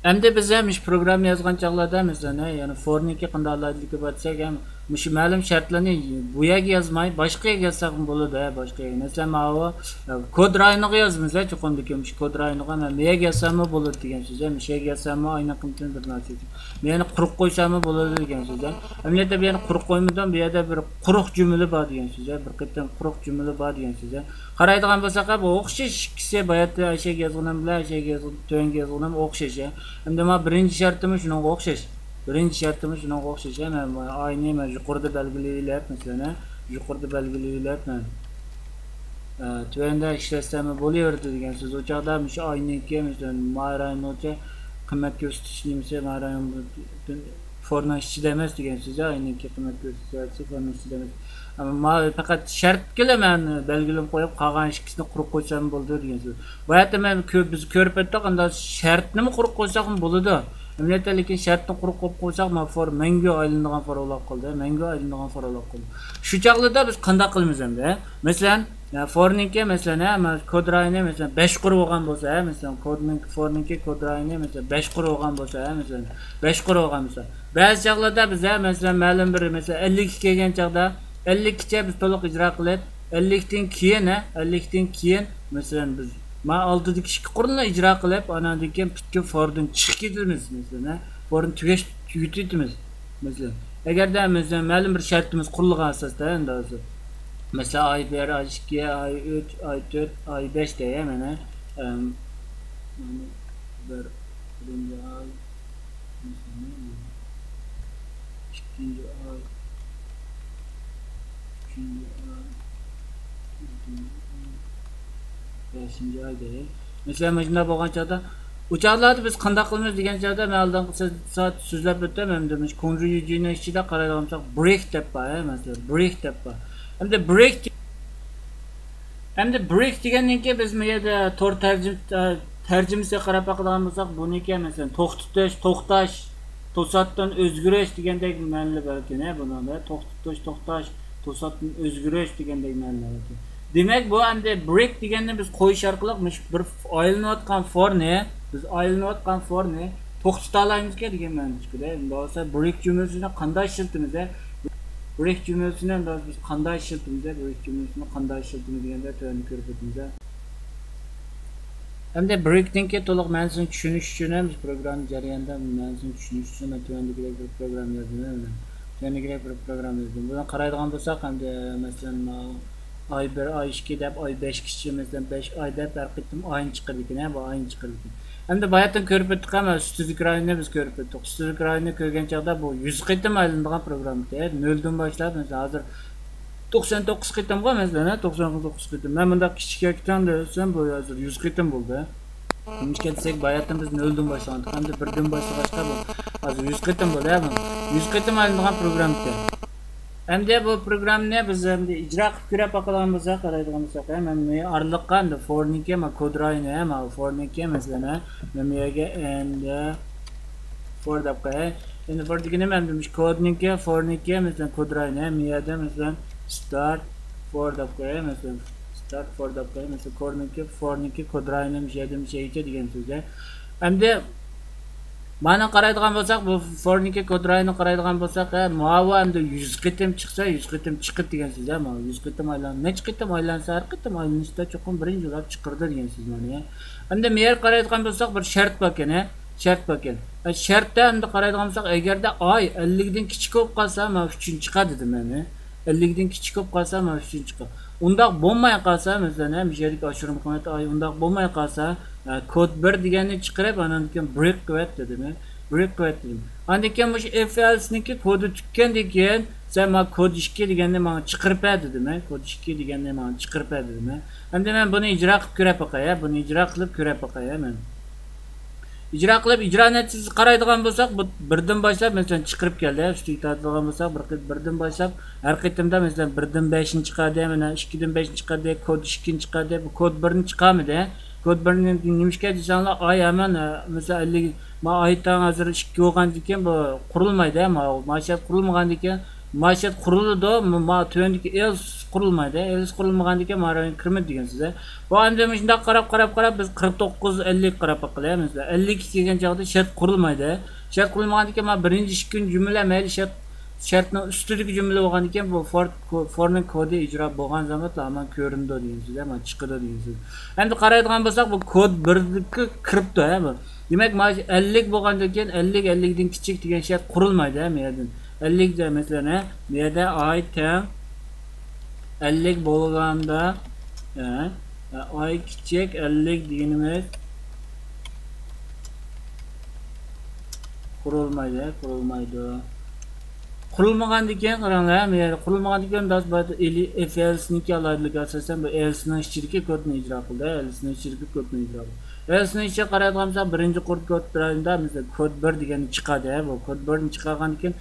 ئەمدى بىز ھەم مۇشۇ پروگرامما يازغان چاغلاردا، مەسىلەن، ھە، يەنى فورنىڭكى قانداق ئالاھىدىلىكى بار دېسەك، ھەم مۇشۇ مەلۇم شەرتلەرنى بۇ يەرگە يازماي، باشقا يەرگە يازساقمۇ بولىدۇ، ھە، باشقا يەرگە. مەسىلەن، ماۋۇ، ھە، كود رايونىغا يازىمىز، ھە، چوقۇمدىكى مۇشۇ كود رايونىغا مەن بۇ يەرگە يازساممۇ بولىدۇ دېگەن سۆز، ھە، مۇشۇ يەرگە يازساممۇ ئاينىڭ قىممىتىنى بىر نەرسە. بۇ يەرنى قۇرۇق قويساممۇ بولىدۇ دېگەن سۆز، ھە. ئەمەلىيەتتە بۇ يەرنى قۇرۇق قويمىدىم، بۇ يەردە بىر قۇرۇق جۈملە بار دېگەن سۆز، ھە، بىر قېتىم قۇرۇق جۈملە بار دېگەن سۆز، ھە. قارايدىغان بولساق، بۇ ئوخشاش ئىككىسى، باياتى ئەشەگە يازغىنىم بىلەن ئەشەگە يازغان، تۆۋەنگە يازغىنىم ئوخشاش، ھە. ئەمدى مانا بىرىنچى شەرتىمۇ شۇنىڭغا ئوخشاش. بىرىنچى شەرتىمۇ شۇنىڭغا ئوخشاش، ھە. مەن ئاينى مەن يۇقىرىدا بەلگىلىۋېلىپ، مەسىلەن، ھە، يۇقىرىدا بەلگىلىۋېلىپ، مەن، ئە، تۆۋەندە ئىشلەتسەممۇ بولۇۋېرىدۇ دېگەن سۆز. ئۇ چاغدا مۇشۇ ئاينىڭكى، مەسىلەن، ماي رايونىچە قىممەت كۆرسىتىش نېمىسى، ماي رايون فورنىڭ ئىچىدە ئەمەس دېگەن سۆز، ئاينىڭكى قىممەت كۆرسىتىش فورنىڭ ئىچىدە ئەمەس. ئەمما مانا پەقەت شەرتكىلا مەن بەلگىلىمە قويۇپ، قالغان ئىككىسىنى قۇرۇق قويسام بولىدۇ دېگەن سۆز. بۇ يەردە مەن كۆ-، بىز كۆرۈپ ئۆتتۇق، ئەمدى شەرتنىمۇ قۇرۇق قويساقمۇ بولىدۇ. ئەمەلىيەتتە لېكىن شەرتنى قۇرۇق قويۇپ قويساق، مانا فور مەڭگۈ ئايلىنىدىغان فور بولاپ قالدى، مەڭگۈ ئايلىنىدىغان فور بولاپ قالدى. شۇ چاغلىردا بىز قانداق قىلىمىز ئەمدى؟ مەسىلەن، يا، فورنىڭكى، مەسىلەن، ھە، مانا كود رايونى، مەسىلەن، بەش قۇر بولغان بولسا، ھە، مەسىلەن، كودنىڭ، فورنىڭكى كود رايونى، مەسىلەن، بەش قۇر بولغان بولسا، ھە، مەسىلەن، بەش قۇر بولغان بولسا. بەزى چاغلاردا بىز، ھە، مەسىلەن، مەلۇم بىر، مەسىلەن، ئەللىككە كەلگەن چاغدا، ئەللىككىچە بىز تولۇق ئىجرا قىلىپ، ئەللىكتىن كېيىن، ھە، ئەللىكتىن كېيىن، مەسىلەن، بىز مانا ئالدىدىكى ئىككى قۇرنى ئىجرا قىلىپ، ئاناندىن كېيىن پۈتكۈل فوردىن چىقىپ كېتىمىز، مەسىلەن، ھە، فورنى تۈگەش-، تۈگىتىۋېتىمىز. مەسىلەن، ئەگەردە، مەسىلەن، مەلۇم بىر شەرتىمىز قۇرۇلغان ئاساستا، ئەمدى ھازىر، مەسىلەن، ئاي بىر، ئاي ئىككى، ئاي ئۈچ، ئاي تۆت، ئاي بەش دەي، مانا، ئەم، مانا بىر، بىرىنچى ئاي، مەسىلەن، ئىككىنچى ئاي، ئۈچىنچى ئاي، تۆتىنچى ئاي، بەشىنچى ئاي دەي. مەسىلەن، مۇشۇنداق بولغان چاغدا، ئۇ چاغلاردا بىز قانداق قىلىمىز دېگەن چاغدا، مەن ئالدىنقى سە-، سائەت سۆزلەپ ئۆتتۈم، ئەمدى مۇشۇ كۇڭجۇ يۈجىنىڭ ئىچىدە قارايدىغان بولساق، برېك دەپ بار، ھە، مەسىلەن، برېك دەپ بار. ئەمدى برېك، ئەمدى برېك دېگەندىن كېيىن بىز بۇ يەردە تور تەرجىم-، تەرجىمىسىگە قاراپ باقىدىغان بولساق، بۇنىڭكى، مەسىلەن، توختىتىش، توختاش، توساتتىن ئۆزگىرىش دېگەندەك مەنىلەر باركەن، ھە، بۇنىڭدا. توختىتىش، توختاش، توساتتىن ئۆزگىرىش دېگەندەك مەنىلەر باركەن. دېمەك، بۇ ئەمدى برېك دېگەننى بىز قويۇش ئارقىلىق مۇشۇ بىر ئايلىنىۋاتقان فورنى، بىز ئايلىنىۋاتقان فورنى توختىتالايمىزكەن دېگەن مەنىدە چىقىدۇ. ئۇنداق بولسا برېك جۈملىسىنى قانداق ئىشلىتىمىز، ھە؟ برېك جۈملىسىنى ئۇنداق بىز قانداق ئىشلىتىمىز، ھە؟ برېك جۈملىسىنى قانداق ئىشلىتىمىز دېگەندە تۆۋەندە كۆرۈپ ئۆتىمىز، ھە؟ ئەمدى برېكنىڭكى تولۇق مەنىسىنى چۈشىنىش ئۈچۈن ھەم پروگرامما جەريانىدا مەنىسىنى چۈشىنىش ئۈچۈن مەن تۆۋەندىكىدەك بىر پروگرامما يازدىم، مەن تۆۋەندىكىدەك بىر پروگرامما يازدىم. بۇنى قارايدىغان بولساق، ئەمدى، مەسىلەن، ماۋۇ ئاي بىر، ئاي ئىككى دەپ، ئاي بەشكىچە، مەسىلەن، بەش ئاي دەپ ھەر قېتىم ئاينى چىقىرىدىكەن، ھە، بۇ ئاينى چىقىرىدىكەن. ئەمدى باياتىن كۆرۈپ ئۆتتۇق، ھە، مانا ئۈستىدىكى رايوننى بىز كۆرۈپ ئۆتتۇق. ئۈستىدىكى رايوننى كۆرگەن چاغدا بۇ يۈز قېتىم ئايلىنىدىغان پروگراممىكەن. نۆلدىن باشلاپ، مەسىلەن، ھازىر توقسان توققۇز قېتىمغۇ، مەسىلەن، ھە، توقسان توققۇز قېتىم. مەن مۇنداق كىچىك ياكىتان دېسەم، بۇ ھازىر يۈز قېتىم بولدى. نېمىشقا دېسەك، باياتىن بىز نۆلدىن باشلىغانتۇق. ئەمدى بىردىن باشلىغاچقا، بۇ ھازىر يۈز قېتىم بولدى، ھە، بۇ. يۈز قېتىم ئايلىنىدىغان پروگراممىكەن. ئەمدى بۇ پروگراممىنى بىز ئەمدى ئىجرا قىلىپ كۆرۈپ باقىدىغان بولساق، قارايدىغان بولساق، ھە، مەن مۇ-، ئارىلىققا ئەمدى فورنىڭكى، مانا كود رايونى، ھە، مانا فورنىڭكى، مەسىلەن، ھە، مەن بۇ يەرگە ئەمدى فور دەپ قوياي. ئەمدى فور دېگىنىم ئەمدى مۇشۇ كودنىڭكى، فورنىڭكى، مەسىلەن، كود رايونى، ھە، مۇ يەردە، مەسىلەن، ستارت فور دەپ قوياي، مەسىلەن، ستارت فور دەپ قوياي، مەسىلەن، كودنىڭكى، فورنىڭكى كود رايونى مۇشۇ يەردە، مۇشۇ يەرگىچە دېگەن سۆز، ھە. ئەمدى مانا قارايدىغان بولساق، بۇ فورنىڭكى كود رايونىنى قارايدىغان بولساق، ھە، ماۋۇ ئەمدى يۈز قېتىم چىقسا، يۈز قېتىم چىقىدۇ دېگەن سۆز، ھە، ماۋۇ يۈز قېتىم ئايلان-، نەچچە قېتىم ئايلانسا، ھەر قېتىم ئايلىنىشتا چوقۇم بىرىنچى بولۇپ چىقىرىدۇ دېگەن سۆز مانا. ئەمدى مۇ يەرگە قارايدىغان بولساق، بىر شەرت باركەن، ھە، شەرت باركەن. ھە، شەرتتە ئەمدى قارايدىغان بولساق، ئەگەردە ئاي ئەللىكتىن كىچىك بولۇپ قالسا، مانا ئۈچىنچى چىقا دېدىم مەن. ئەللىكتىن كىچىك بولۇپ قالسا، مانا ئۈچىنچى چىقا. ئۇنداق بولماي قالسا، مەسىلەن، ھە، مۇشۇ يەردىكى ئاشۇرما قىممەت ئاي ئۇنداق بولماي قالسا، ھە، كود بىر دېگەننى چىقىرىپ، ئانان كېيىن برېك قىلىۋەت دېدىم. برېك قىلىۋەت دېدىم. ئاندىن كېيىن مۇشۇ ئىف ئېلسنىڭكى كودى تۈگىگەندىن كېيىن، سەن مانا كود ئىككى دېگەننى ماڭا چىقىرىپ بەر دېدىم. كود ئىككى دېگەننى ماڭا چىقىرىپ بەر دېدىم. ئەمدى مەن بۇنى ئىجرا قىلىپ كۆرۈپ باقاي، ھە، بۇنى ئىجرا قىلىپ كۆرۈپ باقاي، ھە، مەن. ئىجرا قىلىپ، ئىجرا نەتىجىسىگە قارايدىغان بولساق، بۇ بىردىن باشلاپ، مەسىلەن، چىقىرىپ كەلدى. ئۈستىگە تارتىدىغان بولساق، بىر، بىردىن باشلاپ، ھەر قېتىمدا، مەسىلەن، بىردىن بەشنى چىقاردى، مانا ئىككىدىن بەشنى چىقاردى، كود ئىككىنى چىقاردى، بۇ كود بىرنى چىقارمىدى. كود بىرنى نېمىشقا دېسەڭلار، ئاي ھامان، ئە، مەسىلەن، ئەللىك، ما ئاي تاڭ ھازىر ئىككى بولغاندىن كېيىن بۇ قۇرۇلمايدۇ، ما، مائىشات قۇرۇلمىغاندىن كېيىن، مائىشات قۇرۇلىدۇ، ما، ما تۆۋەندىكى ئېلس قۇرۇلمايدۇ، ئېلس قۇرۇلمىغاندىن كېيىن ما رايون كىرمىدى دېگەن سۆز. بۇ ئەمدى مۇشۇنداق قاراپ، قاراپ، قاراپ، بىز قىرىق توققۇز، ئەللىك قاراپ باقىلى. مەسىلەن، ئەللىككە كەلگەن چاغدا شەرت قۇرۇلمايدۇ. شەرت قۇرۇلمىغاندىن كېيىن، مانا بىرىنچى، ئىككىنچى جۈملە مەيلى شەرت، شەرتنىڭ ئۈستىدىكى جۈملە بولغاندىكىن، بۇ فور، فورنىڭ كودى ئىجرا بولغان زاماندا ھامان كۆرۈنىدۇ دېگەن سۆز، ھامان چىقىدۇ دېگەن سۆز. ئەمدى قارايدىغان بولساق، بۇ كود بىرگە كىرىپتۇ، ھە، بۇ. دېمەك، مانا شۇ ئەللىك بولغاندىن كېيىن، ئەللىك، ئەللىكتىن كىچىك دېگەن شەرت قۇرۇلمايدۇ، ھە، بۇ يەردىن. ئەللىك دە، مەسىلەن، ھە، بۇ يەردە ئاي تەڭ ئەللىك بولغاندا، ھە، ئاي كىچىك ئەللىك دېگىنىمىز قۇرۇلمايدۇ، قۇرۇلمايدۇ. قۇرۇلمىغاندىكىن قاراڭلار، مەيلى، قۇرۇلمىغاندىكىن داس بايدا ئېلى-، ئېف ئېلسنىڭكى ئالاھىدىلىكى ئاساسەن بۇ ئېلسنىڭ ئىچىدىكى كودنى ئىجرا قىلدى، ئېلسنىڭ ئىچىدىكى كودنى ئىجرا قىلدى. ئېلسنىڭ ئىچىگە قارايدىغان بولساق، بىرىنچى كود، كود رايونىدا، مەسىلەن، كود بىر دېگەننى چىقاردى، ھە، بۇ كود بىرنى چىقارغاندىكىن،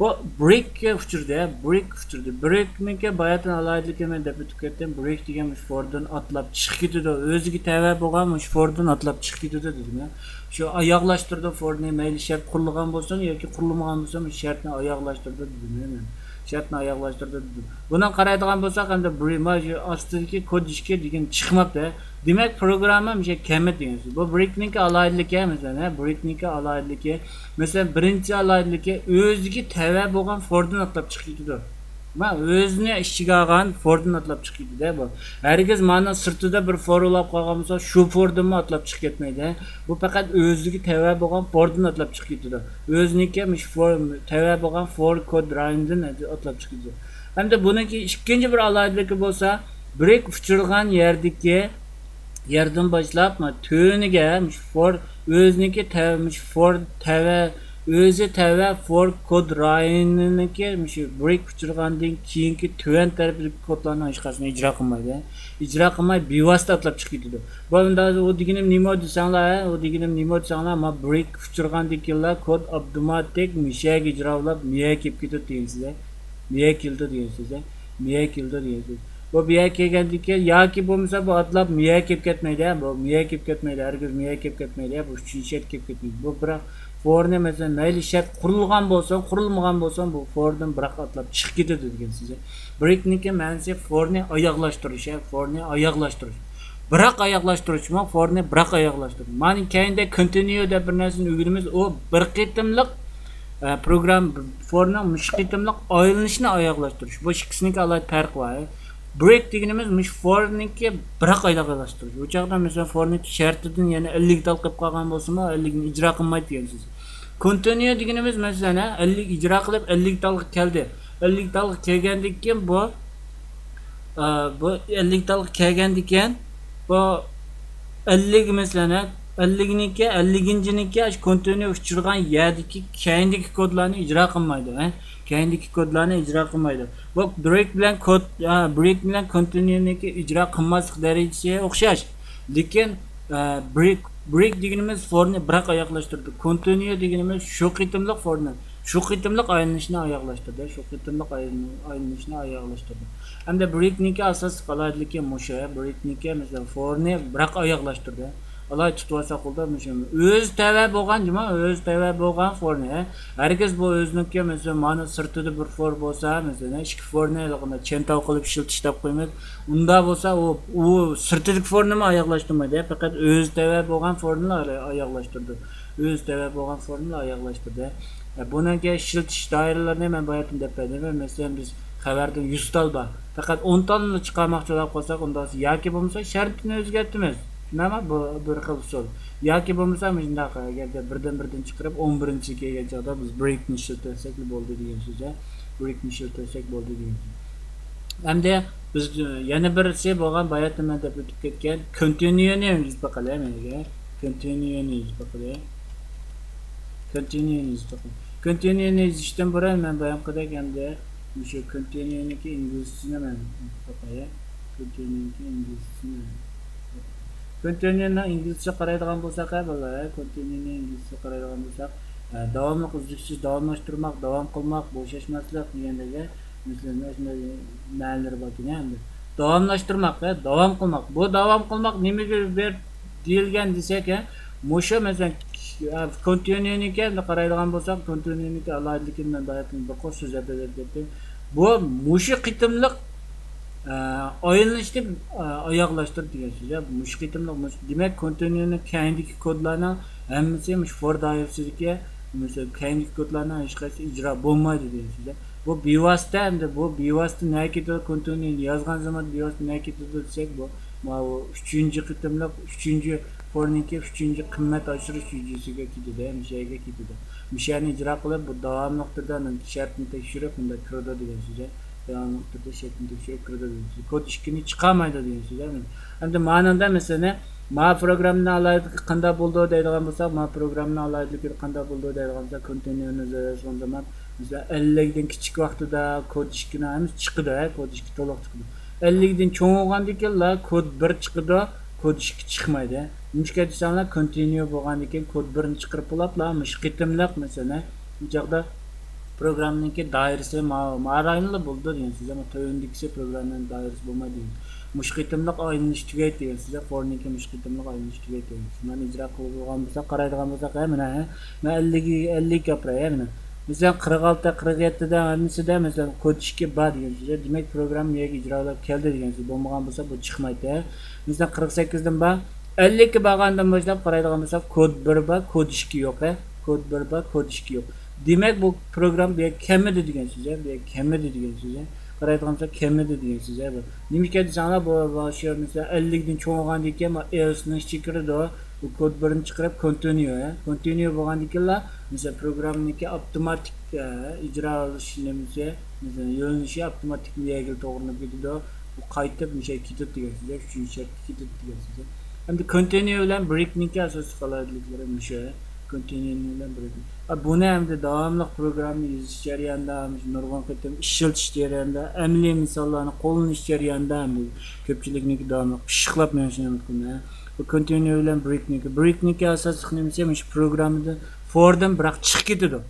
بۇ برېككە ئۇچرىدى، ھە، برېك ئۇچرىدى. برېكنىڭكى باياتىن ئالاھىدىلىكى مەن دەپ ئۆتۈپ كەتتىم. برېك دېگەن مۇشۇ فورىدىن ئاتلاپ چىقىپ كېتىدۇ. ئۆزىگە تەۋە بولغان مۇشۇ فورىدىن ئاتلاپ چىقىپ كېتىدۇ دېدىم، ھە. شۇ ئاياغلاشتۇرىدۇ فورنى، مەيلى شەرت قۇرۇلغان بولسۇن ياكى قۇرۇلمىغان بولسۇن، مۇشۇ شەرتنى ئاياغلاشتۇرىدۇ دېدىم، ھە، مەن. شەرتنى ئاياغلاشتۇرىدۇ دېدىم. بۇنىڭغا قارايدىغان بولساق، ئەمدى بۇ، مانا شۇ ئاستىدىكى كود ئىككى دېگەن چىقماپتۇ. دېمەك، پروگرامما مۇشۇ كەلمىدى دېگەن سۆز. بۇ برېكنىڭكى ئالاھىدىلىكى، مەسىلەن، ھە، برېكنىڭكى ئالاھىدىلىكى، مەسىلەن، بىرىنچى ئالاھىدىلىكى ئۆزىگە تەۋە بولغان فوردىن ئاتلاپ چىقىپ كېتىدۇ. ما، ئۆزىنى ئىچىگە ئالغان فوردىن ئاتلاپ چىقىپ كېتىدۇ بۇ. ھەرگىز مانا سىرتىدا بىر فور بولۇپ قالغان بولسا، شۇ فوردىنمۇ ئاتلاپ چىقىپ كەتمەيدۇ. بۇ پەقەت ئۆزىگە تەۋە بولغان فوردىن ئاتلاپ چىقىپ كېتىدۇ. ئۆزىنىڭكى مۇشۇ فور، تەۋە بولغان فور كود رايونىدىن ئاتلاپ چىقىپ كېتىدۇ. ئەمدى بۇنىڭكى ئىككىنچى بىر ئالاھىدىلىكى بولسا، برېك ئۇچرىغان يەردىكى يەردىن باشلاپ، ما، تۆۋىنىگە مۇشۇ فور، ئۆزىنىڭكى تەۋە، مۇشۇ فور تەۋە، ئۆزى تەۋە فور كود رايونىنىڭكى مۇشۇ برېك ئۇچرىغاندىن كېيىنكى تۆۋەن تەرەپتىكى كودلارنىڭ ھېچقايسىسىنى ئىجرا قىلمايدۇ. ئىجرا قىلماي، بىۋاسىتە ئاتلاپ چىقىپ كېتىدۇ. بۇ ئەمدى ھازىر ئۇ دېگىنىم نېمە دېسەڭلار، ھە؟ ئۇ دېگىنىم نېمە دېسەڭلار، ما، برېك ئۇچرىغاندىن كېيىنلا كود ئاپتوماتىك مۇشۇ يەرگە ئىجرا بولۇپ، مۇ يەرگە كېلىپ كېتىدۇ دېگەن سۆز، ھە؟ مۇ يەرگە كېلىدۇ دېگەن سۆز، ھە؟ مۇ يەرگە كېلىدۇ دېگەن سۆز. بۇ، بۇ يەرگە كەلگەندىن كېيىن ياكى بولمىسا بۇ ئاتلاپ مۇ يەرگە كېلىپ كەتمەيدۇ، ھە؟ بۇ مۇ يەرگە كېلىپ كەتمەيدۇ، ھەرگىز مۇ يەرگە كېلىپ كەتمەيدۇ، ھە؟ بۇ ئۈچىنچى شەرت كېلىپ كەتمەيدۇ. بۇ بىراق فورنى، مەسىلەن، مەيلى شەرت قۇرۇلغان بولسۇن، قۇرۇلمىغان بولسۇن، بۇ فوردىن بىراق ئاتلاپ چىقىپ كېتىدۇ دېگەن سۆز. برېكنىڭكى مەنىسى فورنى ئاياغلاشتۇرۇش، ھە، فورنى ئاياغلاشتۇرۇش. بىراق ئاياغلاشتۇرۇشمۇ، فورنى بىراق ئاياغلاشتۇرۇش. مانا كەينىدە كونتىنيۇ دەپ بىر نەرسىنى ئۆگىنىمىز، ئۇ بىر قېتىملىق، ئە، پروگرام فورنىڭ مۇشۇ قېتىملىق ئايلىنىشىنى ئاياغلاشتۇرۇش. بۇ ئىككىسىنىڭكى ئالاھىدە پەرقى بار. برېك دېگىنىمىز مۇشۇ فورنىڭكى بىراق ئاياغلاشتۇرۇش. ئۇ چاغدا، مەسىلەن، فورنىڭكى شەرتىدىن يەنە ئەللىك تال قېلىپ قالغان بولسىمۇ، ئەللىكنى ئىجرا قىلمايدۇ دېگەن سۆز. كونتىنيۇ دېگىنىمىز، مەسىلەن، ھە، ئەللىك ئىجرا قىلىپ، ئەللىك تالغا كەلدى. ئەللىك تالغا كەلگەندىن كېيىن بۇ، ئە، بۇ ئەللىك تالغا كەلگەندىن كېيىن بۇ ئەللىك، مەسىلەن، ھە، ئەللىكنىڭكى، ئەللىكىنچىنىڭكى ئاشۇ كونتىنيۇ ئۇچرىغان يەردىكى كەينىدىكى كودلارنى ئىجرا قىلمايدۇ، ھە. كەينىدىكى كودلارنى ئىجرا قىلمايدۇ. بۇ برېك بىلەن كود، ھە، برېك بىلەن كونتىنيۇنىڭكى ئىجرا قىلماسلىق دەرىجىسى ئوخشاش. لېكىن، ئە، برېك، برېك دېگىنىمىز فورنى بىراق ئاياغلاشتۇرىدۇ. كونتىنيۇ دېگىنىمىز شۇ قېتىملىق فورنى، شۇ قېتىملىق ئايلىنىشنى ئاياغلاشتۇرىدۇ. شۇ قېتىملىق ئايلىنىش-، ئايلىنىشنى ئاياغلاشتۇرىدۇ. ئەمدى برېكنىڭكى ئاساسلىق ئالاھىدىلىكى مۇشۇ. برېكنىڭكى، مەسىلەن، فورنى بىراق ئاياغلاشتۇرىدۇ. ئالاھىدە تۇتۇۋالساق بولىدۇ، مۇشۇ ئۆزى تەۋە بولغان، جۇمۇ، ئۆزى تەۋە بولغان فورنى، ھە. ھەرگىز بۇ ئۆزىنىڭكى، مەسىلەن، مانا سىرتىدا بىر فور بولسا، مەسىلەن، ئىككى فورنى ھېلىقىندا چەنتاۋ قىلىپ ئىشلىتىش دەپ قويىمىز. ئۇنداق بولسا، ئۇ، ئۇ سىرتىدىكى فورنىمۇ ئاياغلاشتۇرمايدۇ، ھە. پەقەت ئۆزى تەۋە بولغان فورنىلا ئاياغلاشتۇرىدۇ. ئۆزى تەۋە بولغان فورنىلا ئاياغلاشتۇرىدۇ. ھە، بۇنىڭكى ئىشلىتىش دائىرىلىرىنى مەن باياتىن دەپ بەردىم. مەسىلەن، بىز خەۋەردىن يۈز تال بار. پەقەت ئون تالنىلا چىقارماقچى بولۇپ قالساق، ئۇنداق ياكى بولمىسا شەرتنى ئۆزگەرتىمىز. شۇنداقمۇ؟ بۇ بىر خىل ئۇسۇل. ياكى بولمىسا مۇشۇنداق، ئەگەردە بىردىن بىردىن چىقىرىپ، ئون بىرىنچىگە كەلگەن چاغدا بىز برېكنى ئىشلىتىۋەتسەكلا بولدى دېگەن سۆز، ھە. برېكنى ئىشلىتىۋەتسەك بولدى دېگەن سۆز. ئەمدى بىز يەنە بىرسى بولغان باياتىن مەن دەپ ئۆتۈپ كەتكەن كونتىنيۇنى يېزىپ باقايلى مەنگە. كونتىنيۇنى يېزىپ باقايلى. كونتىنيۇنى يېزىپ باقايلى. كونتىنيۇنى يېزىشتىن بۇرۇن مەن بايامقىدەك ئەمدى مۇشۇ كونتىنيۇنىڭكى ئىنگلىزچىسىنى مەن يېزىپ باقاي. كونتىنيۇنىڭكى ئىنگلىزچىسىنى. كونتىنيۇنىڭ ئىنگلىزچە قارايدىغان بولساق، ھە، بالىلار، كونتىنيۇنىڭ ئىنگلىزچە قارايدىغان بولساق، ھە، داۋاملىق، ئۈزلۈكسىز داۋاملاشتۇرماق، داۋام قىلماق، بوشاشماسلىق دېگەندەك، ھە، مەسىلەن، مەنىسى، مەنىلىرى باركەن، ھە، ئەمدى. داۋاملاشتۇرماق، ھە، داۋام قىلماق. بۇ داۋام قىلماق نېمىگە بېرىپ دېيىلگەن دېسەك، ھە، مۇشۇ، مەسىلەن، كونتىنيۇنىڭكى ئەمدى قارايدىغان بولساق، كونتىنيۇنىڭكى ئالاھىدىلىكىنى مەن باياتىن بىر قۇر سۆزلەپ بېرىپ كەتتىم. بۇ مۇشۇ قېتىملىق ئايلىنىشنى ئاياغلاشتۇردى دېگەن سۆز. مۇشۇ قېتىملىق، مۇشۇ، دېمەك، كونتېينېرنىڭ كەينىدىكى كودلارنىڭ ھەممىسى مۇشۇ فور دائىرىسىدىكى، مۇشۇ كەينىدىكى كودلارنىڭ ھېچقايسىسى ئىجرا بولمايدۇ دېگەن سۆز. بۇ بىۋاسىتە، ئەمدى بۇ بىۋاسىتە نەگە كېتىدۇ؟ كونتېينېرنى يازغان زامان بىۋاسىتە نەگە كېتىدۇ دېسەك، بۇ ماۋۇ ئۈچىنچى قېتىملىق، ئۈچىنچى فورنىڭكى ئۈچىنچى قىممەت ئاشۇرۇش جۈجىسىگە كېتىدۇ، مۇشۇ يەرگە كېتىدۇ. مۇشۇ يەرنى ئىجرا قىلىپ، بۇ داۋاملىق تۈردە شەرتنى تەكشۈرۈپ، مۇنداق كىرىدۇ دېگەن سۆز. داۋاملىق تۈردە شەرتنى تەكشۈرۈپ كىرىدۇ دېگەن سۆز. كود ئىككىنى چىقارمايدۇ دېگەن سۆز. ئەمدى مانىڭدا مەسىلەن، ما پروگراممىنىڭ ئالاھىدىلىكى قانداق بولىدۇ دەيدىغان بولساق، ما پروگراممىنىڭ ئالاھىدىلىكى قانداق بولىدۇ دەيدىغان بولساق، كونتېينېرنى يازغان زامان، مەسىلەن، ئەللىكتىن كىچىك ۋاقتىدا كود ئىككىنىڭ ھەممىسى چىقىدۇ، ھە، كود ئىككى تولۇق چىقىدۇ. ئەللىكتىن چوڭ بولغاندىكىنلا كود بىر چىقىدۇ، كود ئىككى چىقمايدۇ. نېمىشقا دېسەڭلار، كونتىنيۇ بولغاندىكىن كود بىرنى چىقىرىپ بولاپلا، مۇشۇ قېتىملىق، مەسىلەن، بۇ چاغدا پروگراممىنىڭكى دائىرىسى ما-، ماراينىلا بولىدۇ دېگەن سۆز، ئەمما تۆۋەندىكىسى پروگراممىنىڭ دائىرىسى بولمايدۇ دېگەن. مۇشۇ قېتىملىق ئايلىنىش تۈگەيدۇ دېگەن سۆز، فورنىڭكى مۇشۇ قېتىملىق ئايلىنىش تۈگەيدۇ دېگەن سۆز. مانا ئىجرا قىلىدىغان بولساق، قارايدىغان بولساق، ھە، مانا، ھە، مانا ئەللىك، ئەللىك ئاپىراي، ھە، مانا. مەسىلەن، قىرىق ئالتە، قىرىق يەتتىدە ھەممىسىدە، مەسىلەن، كود ئىككى بار دېگەن سۆز. دېمەك، پروگرامما يەرگە ئىجرا بولۇپ كەلدى دېگەن سۆز. بولمىغان بولسا، بۇ چىقمايتتى. مەسىلەن، قىرىق سەككىزدىن بار، ئەللىككە بارغاندىن باشلاپ قارايدىغان بولساق، كود بىر بار، كود ئىككى يوق، ھە؟ كود بىر بار، كود ئىككى يوق. دېمەك، بۇ پروگرامما بۇ يەرگە كەلمىدى دېگەن سۆز، ھە؟ بۇ يەرگە كەلمىدى دېگەن سۆز، ھە؟ قارايدىغان بولسا، كەلمىدى دېگەن سۆز، ھە؟ بۇ نېمىشقا دېسەڭلار، بۇ، بۇ شۇ، مەسىلەن، ئەللىكتىن چوڭ بولغاندىكىن، بۇ ئېلسنىڭ ئىچىگە كىرىدۇ. بۇ كود بىرنى چىقىرىپ، كونتىنيۇ، ھە؟ كونتىنيۇ بولغاندىكىنلا، مەسىلەن، پروگراممىنىڭكى ئاپتوماتىك، ئە، ئىجرا قىلىش نېمىسى، مەسىلەن، يۆنىلىشى ئاپتوماتىك مۇ يەرگىلا توغرىلىنىپ كېتىدۇ. بۇ قايتىپ مۇشۇ يەرگە كېتىدۇ دېگەن سۆز، ئۈچىنچى شەرتكە كېتىدۇ دېگەن سۆز. ئەمدى كونتىنيۇ بىلەن برېكنىڭكى ئاساسلىق ئالاھىدىلىكلىرى مۇشۇ. كونتىنيۇ بىلەن برېك. ئا، بۇنى ئەمدى داۋاملىق پروگرامما يېزىش جەريانىدا، مۇشۇ نۇرغۇن قېتىم ئىشلىتىش جەريانىدا، ئەمەلىي مىساللارنى قوللىنىش جەريانىدا ئەمدى كۆپچىلىكنىڭكى داۋاملىق پىششىقلاپ مېڭىشىنى ئۈمىد قىلىمەن. بۇ كونتىنيۇ بىلەن برېكنىڭكى، برېكنىڭكى ئاساسلىق نېمىسى مۇشۇ پروگراممىدىن، فوردىن بىراق چىقىپ كېتىدۇ.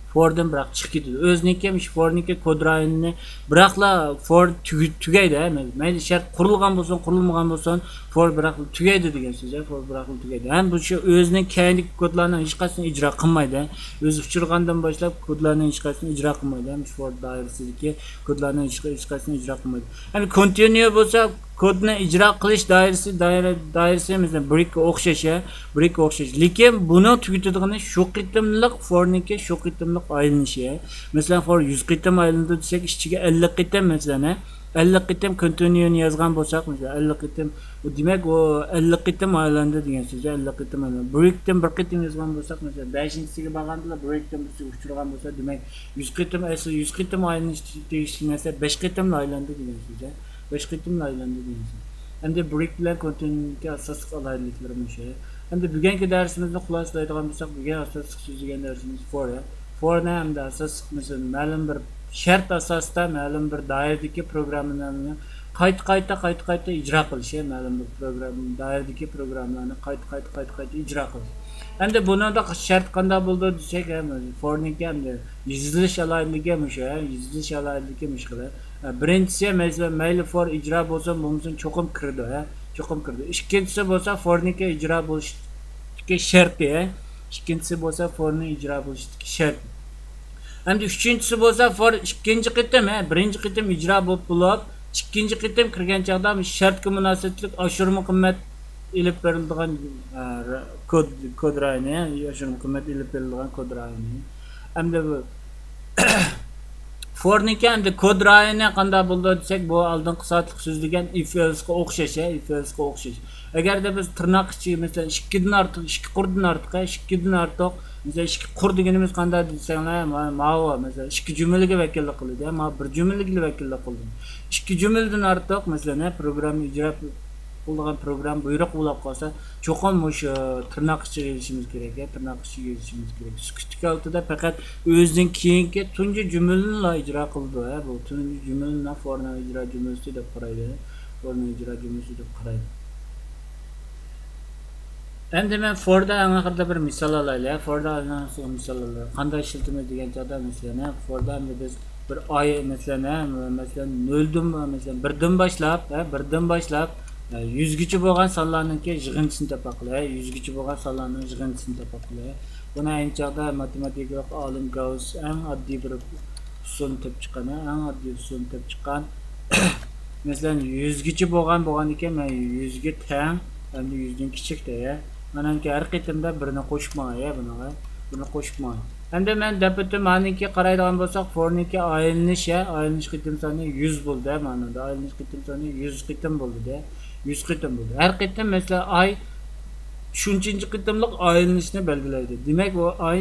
فوردىن بىراق چىقىپ كېتىدۇ. ئۆزىنىڭكى، مۇشۇ فورنىڭكى كود رايونىنى بىراقلا فور تۈگە-، تۈگەيدۇ، ھە، مەيلى، مەيلى شەرت قۇرۇلغان بولسۇن، قۇرۇلمىغان بولسۇن، فور بىراقلا تۈگەيدۇ دېگەن سۆز، ھە، فور بىراقلا تۈگەيدۇ. ھەم بۇ شۇ ئۆزىنىڭ كەينىدىكى كودلارنىڭ ھېچقايسىسىنى ئىجرا قىلمايدۇ، ھە. ئۆزى ئۇچرىغاندىن باشلاپ كودلارنىڭ ھېچقايسىسىنى ئىجرا قىلمايدۇ، ھەم شۇ فور دائىرىسىدىكى كودلارنىڭ ھېچ-، ھېچقايسىسىنى ئىجرا قىلمايدۇ. يەنى كونتىنيۇ بولسا، كودنى ئىجرا قىلىش دائىرىسى، دائىرە، دائىرىسى، مەسىلەن، برېككە ئوخشاش، ھە، برېككە ئوخشاش. لېكىن بۇنىڭ تۈگىتىدىغىنى شۇ قېتىملىق فورنىڭكى شۇ قېتىملىق ئايلىنىشى، ھە. مەسىلەن، فور يۈز قېتىم ئايلىنىدۇ دېسەك، ئىچىگە ئەللىك قېتىم، مەسىلەن، ھە، ئەللىك قېتىم كونتىنيۇنى يازغان بولساق، مەسىلەن، ئەللىك قېتىم، ئۇ دېمەك، ئۇ ئەللىك قېتىم ئايلاندى دېگەن سۆز، ئەللىك قېتىم ئايلاندى. برېكتىن بىر قېتىم يازغان بولساق، مەسىلەن، بەشىنچىسىگە بارغاندىلا، برېكتىن بىرسىگە ئۇچرىغان بولسا، دېمەك، يۈز قېتىم، ئەسلى يۈز قېتىم ئايلىنىش تېگىشلىك نەرسە، بەش قېتىملا ئايلاندى دېگەن سۆز، ھە. بەش قېتىملا ئايلاندى دېگەن سۆز. ئەمدى برېك بىلەن كونتېينېرنىڭكى ئاساسلىق ئالاھىدىلىكلىرى مۇشۇ. ئەمدى بۈگۈنكى دەرسىمىزنى خۇلاسىلايدىغان بولساق، بۈگۈن ئاساسلىق سۆزلىگەن دەرسىمىز فور، ھە. فورنى ئەمدى ئاساسلىق، مەسىلەن، مەلۇم بىر شەرت ئاساسىدا، مەلۇم بىر دائىرىدىكى پروگراممىلارنى قايتا، قايتا، قايتا، قايتا ئىجرا قىلىش، ھە. مەلۇم بىر پروگرامما، دائىرىدىكى پروگراممىلارنى قايتا، قايتا، قايتا، قايتا ئىجرا قىلىش. ئەمدى بۇنىڭدا شەرت قانداق بولىدۇ دېسەك، ھە، فورنىڭكى ئەمدى يېزىلىش ئالاھىدىلىكى مۇشۇ، ھە، يېزىلىش ئالاھىدىلىكى مۇشۇ خىل. ھە، بىرىنچىسى، مەسىلەن، مەيلى فور ئىجرا بولسۇن، بولمىسۇن، چوقۇم كىرىدۇ، ھە. چوقۇم كىرىدۇ. ئىككىنچىسى بولسا فورنىڭكى ئىجرا بولۇشتىكى شەرتى. ئىككىنچىسى بولسا فورنىڭ ئىجرا بولۇشتىكى شەرتى. ئەمدى ئۈچىنچىسى بولسا فور ئىككىنچى قېتىم، ھە، بىرىنچى قېتىم ئىجرا بولۇپ بولۇپ، ئىككىنچى قېتىم كىرگەن چاغدا شەرتكە مۇناسىۋەتلىك ئاشۇرما قىممەت ئېلىپ بېرىلىدىغان، ئە، كود، كود رايونى، ئاشۇرما قىممەت ئېلىپ بېرىلىدىغان كود رايونى. ئەمدى بۇ فورنىڭكى ئەمدى كود رايونى قانداق بولىدۇ دېسەك، بۇ ئالدىنقى سائەتلىك سۆزلىگەن ئىف ئېلسقا ئوخشاش، ھە، ئىف ئېلسقا ئوخشاش. ئەگەردە بىز تىرناق ئىچى، مەسىلەن، ئىككىدىن ئارتۇق، ئىككى قۇردىن ئارتۇق، ھە، ئىككىدىن ئارتۇق، مەسىلەن، ئىككى قۇر دېگىنىمىز قانداق دېسەڭلار، ما-، ماۋۇ، مەسىلەن، ئىككى جۈملىگە ۋەكىللىك قىلىدۇ، ھە، ماۋۇ بىر جۈملىگىلا ۋەكىللىك قىلىدۇ. ئىككى جۈملىدىن ئارتۇق، مەسىلەن، ھە، پروگرامما ئىجرا قىلىدىغان پروگرامما بۇيرۇق بولاپ قالسا، چوقۇم مۇشۇ تىرناق ئىچىگە ئېلىشىمىز كېرەك، ھە، تىرناق ئىچىگە ئېلىشىمىز كېرەك. سۈكۈتلۈك ھالىتىدە پەقەت ئۆزىدىن كېيىنكى تۇنجى جۈملىنىلا ئىجرا قىلىدۇ، ھە، بۇ تۇنجى جۈملىنى فورنىڭ ئىجرا جۈملىسى دەپ قارايدۇ، فورنىڭ ئىجرا جۈملىسى دەپ قارايدۇ. ئەمدى مەن فوردا ئەڭ ئاخىرىدا بىر مىسال ئالايلى، ھە، فوردا ئەڭ ئاخىرىدا مىسال ئالايلى. قانداق ئىشلىتىمىز دېگەن چاغدا، مەسىلەن، ھە، فوردا ئەمدى بىز بىر ئاي، مەسىلەن، ھە، مەسىلەن، نۆلدىن، مەسىلەن، بىردىن باشلاپ، ھە، بىردىن باشلاپ، ھە، يۈزگىچە بولغان سانلارنىڭكى يىغىندىسىنى تاپاقلى، ھە، يۈزگىچە بولغان سانلارنىڭ يىغىندىسىنى تاپاقلى. بۇنى ئەينى چاغدا ماتېماتىكىلىق ئالىم گاۋس ئەڭ ئاددىي بىر ئۇسۇلنى تېپىپ چىققان، ھە، ئەڭ ئاددىي ئۇسۇلنى تېپىپ چىققان. مەسىلەن، يۈزگىچە بولغان، بولغاندىكىن، مەن يۈزگە تەڭ، ئەمدى يۈزدىن كىچىك دەي، ھە. مانا ھەر قېتىمدا بىرنى قوشۇپ ماڭاي، ھە، بۇنىڭغا. بىرنى قوشۇپ ماڭاي. ئەمدى مەن دەپ ئۆتتۈم، مانىڭكى قارايدىغان بولساق، فورنىڭكى ئايلىنىش، ھە، ئايلىنىش قېتىم سانى يۈز بولدى، ھە، مانىدا ئايلىنىش قېتىم سانى يۈز قېتىم بولدى، دە. يۈز قېتىم بولدى. ھەر قېتىم، مەسىلەن، ئاي شۇنچىنچە قېتىملىق ئايلىنىشنى بەلگىلەيدۇ. دېمەك، ئۇ ئاي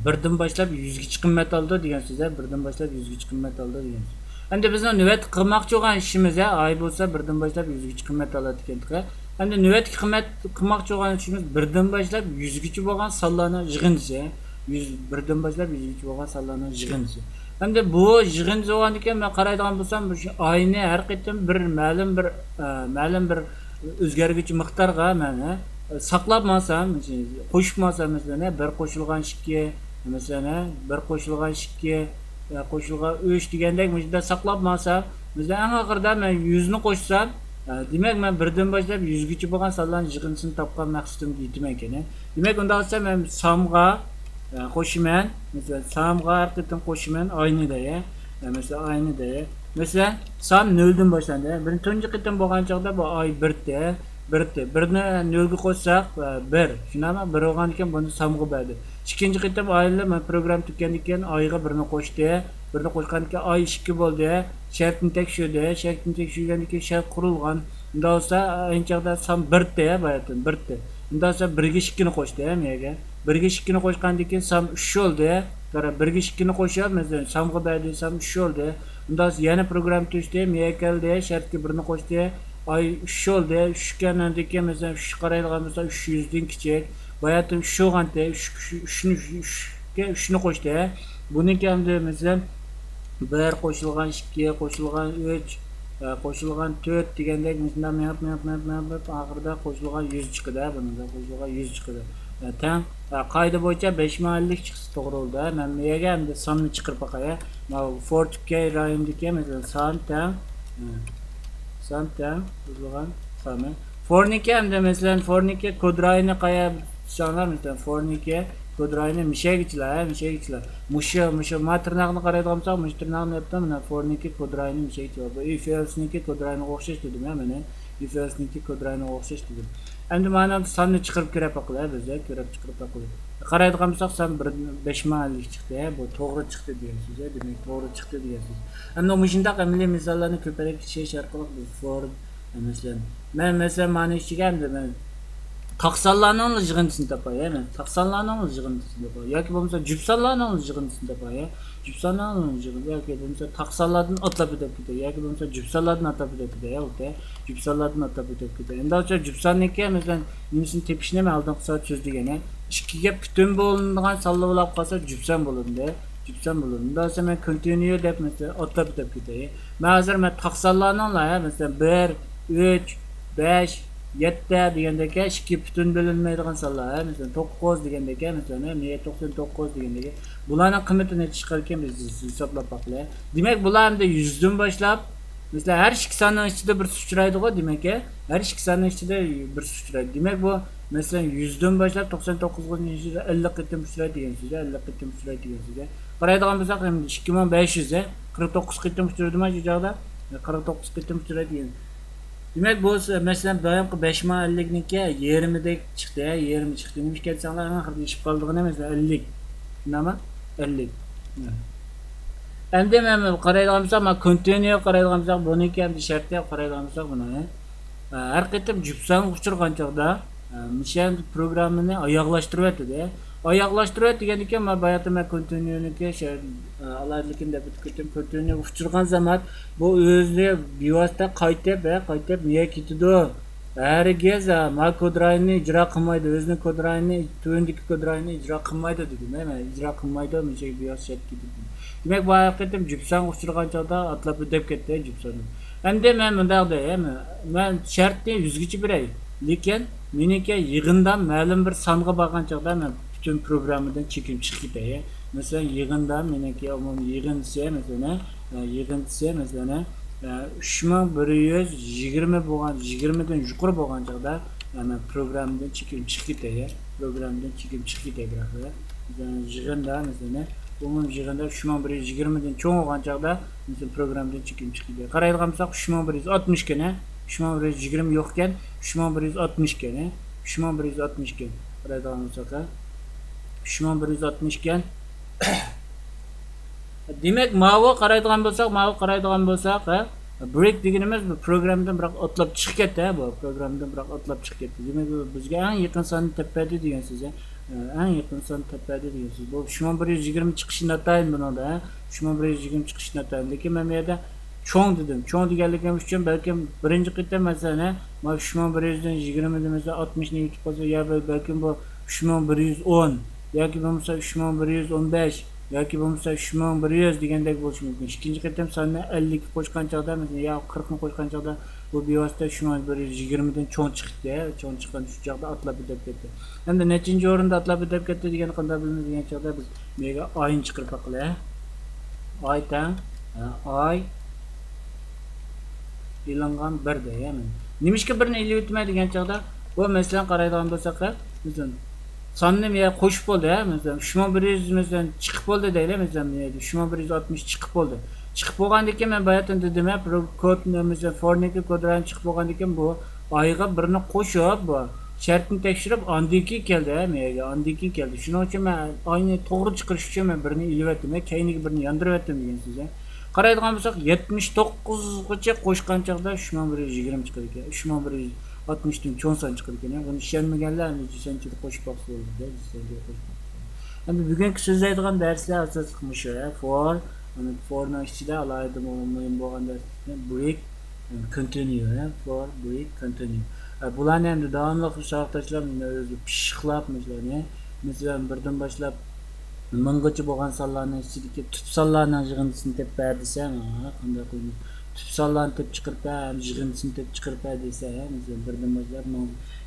بىردىن باشلاپ يۈزگىچە قىممەت ئالىدۇ دېگەن سۆز، ھە، بىردىن باشلاپ يۈزگىچە قىممەت ئالىدۇ دېگەن سۆز. ئەمدى بىزنىڭ نۆۋەتتە قىلماقچى بولغان ئىشىمىز، ھە، ئاي بولسا بىردىن باشلاپ يۈزگىچە قىممەت ئالىدىكەن تېخى. ئەمدى نۆۋەتتىكى قىممەت، قىلماقچى بولغان ئىشىمىز بىردىن باشلاپ يۈزگىچە بولغان سانلارنىڭ يىغىندىسى. يۈز، بىردىن باشلاپ يۈزگىچە بولغان سانلارنىڭ يىغىندىسى. ئەمدى بۇ يىغىندىسى بولغاندىكىن، مەن قارايدىغان بولسام، مۇشۇ ئاينى ھەر قېتىم بىر مەلۇم بىر، ئە، مەلۇم بىر ئۆزگەرگۈچى مىقدارغا مەن، ئە، ساقلاپ مالسام، قوشۇپ مالسام، مەسىلەن، بىر قوشۇلغان ئىككى، مەسىلەن، بىر قوشۇلغان ئىككى، ئە، قوشۇلغان ئۈچ دېگەندەك مۇشۇنداق ساقلاپ مالسام، مەسىلەن، ئەڭ ئاخىرىدا مەن يۈزنى قوشسام، ئە، دېمەك، مەن بىردىن باشلاپ يۈزگىچە بولغان سانلارنىڭ يىغىندىسىنى تاپقان مەقسىتىمگە يېتىمەن ئىكەن. دېمەك، ئۇنداق بولسا مەن سانغا، ئە، قوشىمەن. مەسىلەن، سانغا ھەر قېتىم قوشىمەن، ئاينى دەي، ھە. ئە، مەسىلەن، ئاينى دەي. مەسىلەن، سان نۆلدىن باشلاندى. بىر تۇنجى قېتىم بولغان چاغدا بۇ ئاي بىرتى، بىرتى. بىرنى نۆلگە قوشساق، ئە، بىر. شۇنداقمۇ؟ بىر بولغاندىكىن بۇنى سانغا بەردى. ئىككىنچى قېتىم ئايلىنىپ، مەن پروگرامما تۈگىگەندىن كېيىن ئايغا بىرنى قوشتى. بىرنى قوشقاندىن كېيىن ئاي ئىككى بولدى. شەرتنى تەكشۈردى. شەرتنى تەكشۈرگەندىن كېيىن شەرت قۇرۇلغان. ئۇنداق بولسا، ئەينى چاغدا سان بىرتى، باياتىن بىرتى. ئۇنداق بولسا، بىرگە ئىككىنى قوشتى، ھە، مېيەگە. بىرگە ئىككىنى قوشقاندىن كېيىن سان ئۈچ بولدى. قارا، بىرگە ئىككىنى قوشۇپ، مەسىلەن، سانغا بەردى، سان ئۈچ بولدى. ئۇنداق بولسا، يەنە پروگرامما تۈزدى، مېيەگە كەلدى، شەرتكە بىرنى قوشتى. ئاي ئۈچ بولدى. ئۈچ كەلگەندىن كېيىن، مەسىلەن، ئۈچكە قارايدىغان بولسا، ئۈچ يۈزدىن كىچىك. باياتىن ئۈچ بولغانتى، ئۈچ، ئۈچ، ئۈچنى، ئۈچكە ئۈچنى قوشتى. بۇنىڭكى ئەمدى، مەسىلەن، بىر قوشۇلغان ئىككى، قوشۇلغان ئۈچ، ئە، قوشۇلغان تۆت دېگەندەك مۇشۇنداق مېڭىپ، مېڭىپ، مېڭىپ، مېڭىپ، ئاخىرىدا قوشۇلغان يۈز چىقىدۇ، بۇنىڭدا قوشۇلغان يۈز چىقىدۇ. ئە، تەڭ، ئە، قائىدە بويىچە بەش مىڭ ئەللىك چىقسا توغرا بولىدۇ. مەن بۇ يەرگە ئەمدى ساننى چىقىرىپ باقاي. ماۋۇ فور تۈگەي رايوندىكى، مەسىلەن، سان تەڭ، ئە، سان تەڭ قوشۇلغان سانى. فورنىڭكى ئەمدى، مەسىلەن، فورنىڭكى كود رايونى قايا دېسەڭلار، مەسىلەن، فورنىڭكى كود رايونى مىشەگىچىلەر، ھە، مىشەگىچىلەر. مۇشۇ، مۇشۇ ما تىرناقنى قارايدىغان بولساق، مۇشۇ تىرناقنى دەپتۇ، مانا فورنىڭكى كود رايونى مىشەگىچىلەر. بۇ ئىف ئېلسنىڭكى كود رايونىغا ئوخشاش دېدىم، ھە، مانا. ئىف ئېلسنىڭكى كود رايونىغا ئوخشاش دېدىم. ئەمدى مانا ساننى چىقىرىپ كۆرۈپ باقىلى، ھە، بىز، ھە، كۆرۈپ چىقىرىپ باقىلى. قارايدىغان بولساق، سان بىر، بەش مىڭ ئەللىك چىقتى، ھە، بۇ توغرا چىقتى دېگەن سۆز، ھە، دېمەك، توغرا چىقتى دېگەن سۆز. ئەمدى مۇشۇنداق ئەمەلىي مىساللارنى كۆپرەك ئىشلىتىش ئارقىلىق بىز فور، مەسىلەن، مەن، مەسىلەن، مانا ئىچىگە ئەمدى مەن تاق سانلارنىڭ يىغىندىسىنى تاپاي، ھە، مەن تاق سانلارنىڭ يىغىندىسىنى تاپاي ياكى بولمىسا جۈپ سانلارنىڭ يىغىندىسىنى تاپاي، ھە، جۈپ سانلارنىڭ يىغىندى ياكى بولمىسا تاق سانلاردىن ئاتلاپ ئۆتۈپ كېتەي ياكى بولمىسا جۈپ سانلاردىن ئاتلاپ ئۆتۈپ كېتەي، ھە، ئوكەي، جۈپ سانلاردىن ئاتلاپ ئۆتۈپ كېتەي. ئەمدى ئاشۇ جۈپ ساننىڭكى، مەسىلەن، نېمىسىنى تېپىشنى مەن ئالدىنقى سائەت سۆزلىگەن، ھە، ئىككىگە پۈتۈن بولۇنىدىغان سانلار بولۇپ قالسا جۈپ سان بولىدۇ، جۈپ سان بولىدۇ. ئۇنداق بولسا مەن كونتىنيۇ دەپ، مەسىلەن، ئاتلاپ ئۆتۈپ كېتەي. مەن ھازىر مەن تاق سانلارنىڭلا، ھە، مەسىلەن، بىر، ئۈچ، بەش، يەتتە دېگەندەك، ھە، ئىككى پۈتۈن بۆلۈنمەيدىغان سانلار، ھە، مەسىلەن، توققۇز دېگەندەك، ھە، مەسىلەن، ھە، نىيە توقسان توققۇز دېگەندەك، بۇلارنىڭ قىممىتىنى چىقىرىكەن بىز ھېسابلاپ باقىلى. دېمەك، بۇلار ئەمدى يۈزدىن باشلاپ، مەسىلەن، ھەر ئىككى ساننىڭ ئىچىدە بىرسى ئۇچرايدىغۇ، دېمەك، ھە؟ ھەر ئىككى ساننىڭ ئىچىدە بىرسى ئۇچرايدۇ. دېمەك، بۇ، مەسىلەن، يۈزدىن باشلاپ توقسان توققۇزغىچە ئەللىك قېتىم ئۇچرايدۇ دېگەن سۆز، ئەللىك قېتىم ئۇچرايدۇ دېگەن سۆز. قارايدىغان بولساق، ئەمدى ئىككى مىڭ بەش يۈز، ھە؟ قىرىق توققۇز قېتىم ئۇچرىدىما شۇ چاغدا؟ قىرىق توققۇز قېتىم ئۇچرايدۇ دېگەن. دېمەك، بۇ، مەسىلەن، بايامقى بەش مىڭ ئەللىكنىڭكى يېرىمىدەك چىقتى، ھە؟ يېرىمى چىقتى. نېمە ئىكەن دېسەڭلار، ئەڭ ئاخىرىدا ئېشىپ قالىدىغىنى، مەسىلەن، ئەللىك. نېمە؟ ئەللىك. ئەمدى مەن قارايدىغان بولساق، مانا كونتىنيۇ قارايدىغان بولساق، بۇنىڭكى ئەمدى شەرتى قارايدىغان بولساق، بۇنى، ھە، ھەر قېتىم جۈپ سانغا ئۇچرىغان چاغدا، ھە، مۇشۇ ئەمدى پروگراممىنى ئاياغلاشتۇرۇۋەتتى. ئاياغلاشتۇرۇۋەت دېگەندىكىن، مانا باياتىن مەن كونتىنيۇنىڭكى شە-، ئالاھىدىلىكىنى دەپ ئۆتۈپ كەتتىم. كونتىنيۇغا ئۇچرىغان زامات بۇ ئۆزى بىۋاسىتە قايتىپ، ھە، قايتىپ نېگە كېتىدۇ؟ ھەرگىز، ھە، ما كود رايونىنى ئىجرا قىلمايدۇ، ئۆزىنىڭ كود رايونىنى، تۆۋەندىكى كود رايونىنى ئىجرا قىلمايدۇ دېدىم. مەن ئىجرا قىلمايدۇ، مۇشۇ بىۋاسىتە شەرت كېتىدۇ. دېمەك، بۇ ھەر قېتىم جۈپ سانغا ئۇچرىغان چاغدا ئاتلاپ ئۆتۈپ كەتتى جۈپ ساننى. ئەمدى مەن مۇنداق دەي، مەن شەرتنى يۈزگىچە بېرەي. لېكىن مېنىڭكى يىغىندا مەلۇم بىر سانغا بارغان چاغدا مەن پۈتۈن پروگراممىدىن چېكىنىپ چىقىپ كېتەي. مەسىلەن، يىغىندا مېنىڭكى ئومۇمىي يىغىندىسى، مەسىلەن، ئە، يىغىندىسى، مەسىلەن، ئە، ئۈچ مىڭ بىر يۈز يىگىرمە بولغان، يىگىرمىدىن يۇقىرى بولغان چاغدا، ئە، مەن پروگراممىدىن چېكىنىپ چىقىپ كېتەي. پروگراممىدىن چېكىنىپ چىقىپ كېتەي، بىراق، مەسىلەن، يىغىندا، مەسىلەن، ئومۇمىي يىغىندا ئۈچ مىڭ بىر يۈز يىگىرمىدىن چوڭ بولغان چاغدا، مەسىلەن، پروگراممىدىن چېكىنىپ چىقىپ كېتەي. قارايدىغان بولساق، ئۈچ مىڭ بىر يۈز ئاتمىش ئىكەن، ھە؟ ئۈچ مىڭ بىر يۈز يىگىرمە يوق ئىكەن، ئۈچ مىڭ بىر يۈز ئاتمىش ئىكەن، ھە؟ ئۈچ مىڭ بىر يۈز ئاتمىش ئىكەن. قارايدىغان بولساق، ھە؟ ئۈچ مىڭ بىر يۈز ئاتمىش ئىكەن. دېمەك، ماۋۇ قارايدىغان بولساق، ماۋۇ قارايدىغان بولساق، ھە، برېك دېگىنىمىز بۇ پروگراممىدىن بىراق ئاتلاپ چىقىپ كەتتى، ھە، بۇ پروگراممىدىن بىراق ئاتلاپ چىقىپ كەتتى. دېمەك، بۇ بىزگە ئەڭ يېقىن ساننى تېپىپ بەردى دېگەن سۆز، ھە. ئەڭ يېقىن ساننى تېپىپ بەردى دېگەن سۆز. بۇ ئۈچ مىڭ بىر يۈز يىگىرمە چىقىشى ناتايىن بۇنىڭدا، ھە. ئۈچ مىڭ بىر يۈز يىگىرمە چىقىشى ناتايىن. لېكىن مەن بۇ يەردە چوڭ دېدىم. چوڭ دېگەنلىكىم ئۈچۈن بەلكىم بىرىنچى قېتىم، مەسىلەن، ھە، مانا ئۈچ مىڭ بىر يۈزدىن يىگىرمىدىن، مەسىلەن، ئاتمىشنى يېتىپ قالسا، يا بەل-، بەلكىم بۇ ئۈچ مىڭ بىر يۈز ئون ياكى بولمىسا ئۈچ مىڭ بىر يۈز ئون بەش ياكى بولمىسا ئۈچ مىڭ بىر يۈز دېگەندەك بولۇشى مۇمكىن. ئىككىنچى قېتىم ساننى ئەللىككە قوشقان چاغدا، مەسىلەن، يا قىرىقنى قوشقان چاغدا بۇ بىۋاسىتە ئۈچ مىڭ بىر يۈز يىگىرمىدىن چوڭ چىقتى. چوڭ چىققان شۇ چاغدا ئاتلاپ ئۆتۈپ كەتتى. ئەمدى نەچچىنچى ئورۇندا ئاتلاپ ئۆتۈپ كەتتى دېگەننى قانداق بىلىمىز دېگەن چاغدا بىز بۇ يەرگە ئاينى چىقىرىپ باقىلى. ئاي تەڭ، ئە، ئاي ئېلىنغان بىر دەي، يەنى. نېمىشقا بىرنى ئېلىۋېتىمەن دېگەن چاغدا، بۇ مەسىلەن قارايدىغان بولساق، مەسىلەن، ساننى مەن قوشۇپ بولدى، ھە، مەسىلەن، ئۈچ مىڭ بىر يۈز، مەسىلەن، چىقىپ بولدى دەيلى، مەسىلەن، ئۈچ مىڭ بىر يۈز ئاتمىش چىقىپ بولدى. چىقىپ بولغاندىن كېيىن مەن باياتىن دېدىم، ھە، بىر كود، مەسىلەن، فورنىڭكى كود رايونى چىقىپ بولغاندىن كېيىن بۇ ئايغا بىرنى قوشۇپ، بۇ شەرتنى تەكشۈرۈپ، ئاندىن كېيىن كەلدى، ھە، مەيەگە، ئاندىن كېيىن كەلدى. شۇنىڭ ئۈچۈن مەن ئاينى توغرا چىقىرىش ئۈچۈن مەن بىرنى ئېلىۋەتتىم، ھە، كەينىگە بىرنى ياندۇرۇۋەتتىم دېگەن سۆز، ھە. قارايدىغان بولساق، يەتمىش توققۇزغىچە قوشقان چاغدا ئۈچ مىڭ بىر يۈز يىگىرمە چىقىدىكەن، ئۈچ مىڭ بىر يۈز ئاتمىشتىن چوڭ سان چىقىدىكەن. بۇنى ئىشەنمىگەنلەر ئەمدى جىسەنچىدە قوشۇپ باقسا بولىدۇ، جىسەنچىدە قوشۇپ باقسا. ئەمدى بۈگۈنكى سۆزلەيدىغان دەرسلەر ئاساسلىق مۇشۇ، ھە، فور، فورنىڭ ئىچىدە ئالاھىدە مۇ-، مۇھىم بولغان دەرس، برېك، كونتىنيۇ، ھە، فور، برېك، كونتىنيۇ. ھە، بۇلارنى ئەمدى داۋاملىق ساۋاقداشلار مېنى ئۆزى پىششىقلاپ، مەسىلەن، مەسىلەن، بىردىن باشلاپ مىڭغىچە بولغان سانلارنىڭ ئىچىدىكى تۈپ سانلارنىڭ يىغىندىسىنى تېپىپ بەر دېسەم، ھە، قانداق قىلىمىز؟ تۈپ سانلارنى تېپىپ چىقىرىپ بەر، ھەم يىغىندىسىنى تېپىپ چىقىرىپ بەر دېسە، ھە، مەسىلەن، بىردىن باشلاپ مىڭ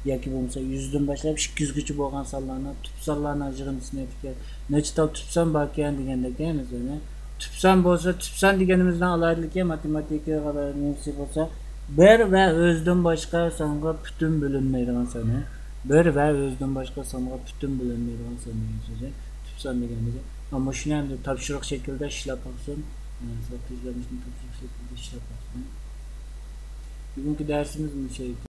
ياكى بولمىسا يۈزدىن باشلاپ ئىككى يۈزگىچە بولغان سانلارنىڭ تۈپ سانلارنىڭ يىغىندىسىنى ئېيتىپ، نەچچە تال تۈپ سان باركەن دېگەندەك، ھە، مەسىلەن، تۈپ سان بولسا، تۈپ سان دېگىنىمىزنىڭ ئالاھىدىلىكى ماتېماتىكا نېمىسى بولسا، بىر ۋە ئۆزىدىن باشقا سانغا پۈتۈن بۆلۈنمەيدىغان سان، ھە. بىر ۋە ئۆزىدىن باشقا سانغا پۈتۈن بۆلۈنمەيدىغان سان دېگەن سۆز، ھە. تۈپ سان دېگەنلىكى. مانا مۇشۇنى ئەمدى تاپشۇرۇق شەكلىدە ئىشلەپ باقسۇن. ئە، سىلەر تېز بەرمىسىمۇ تاپشۇرۇق شەكلىدە ئىشلەپ باقسۇن. بۈگۈنكى دەرسىمىز مۇشۇ.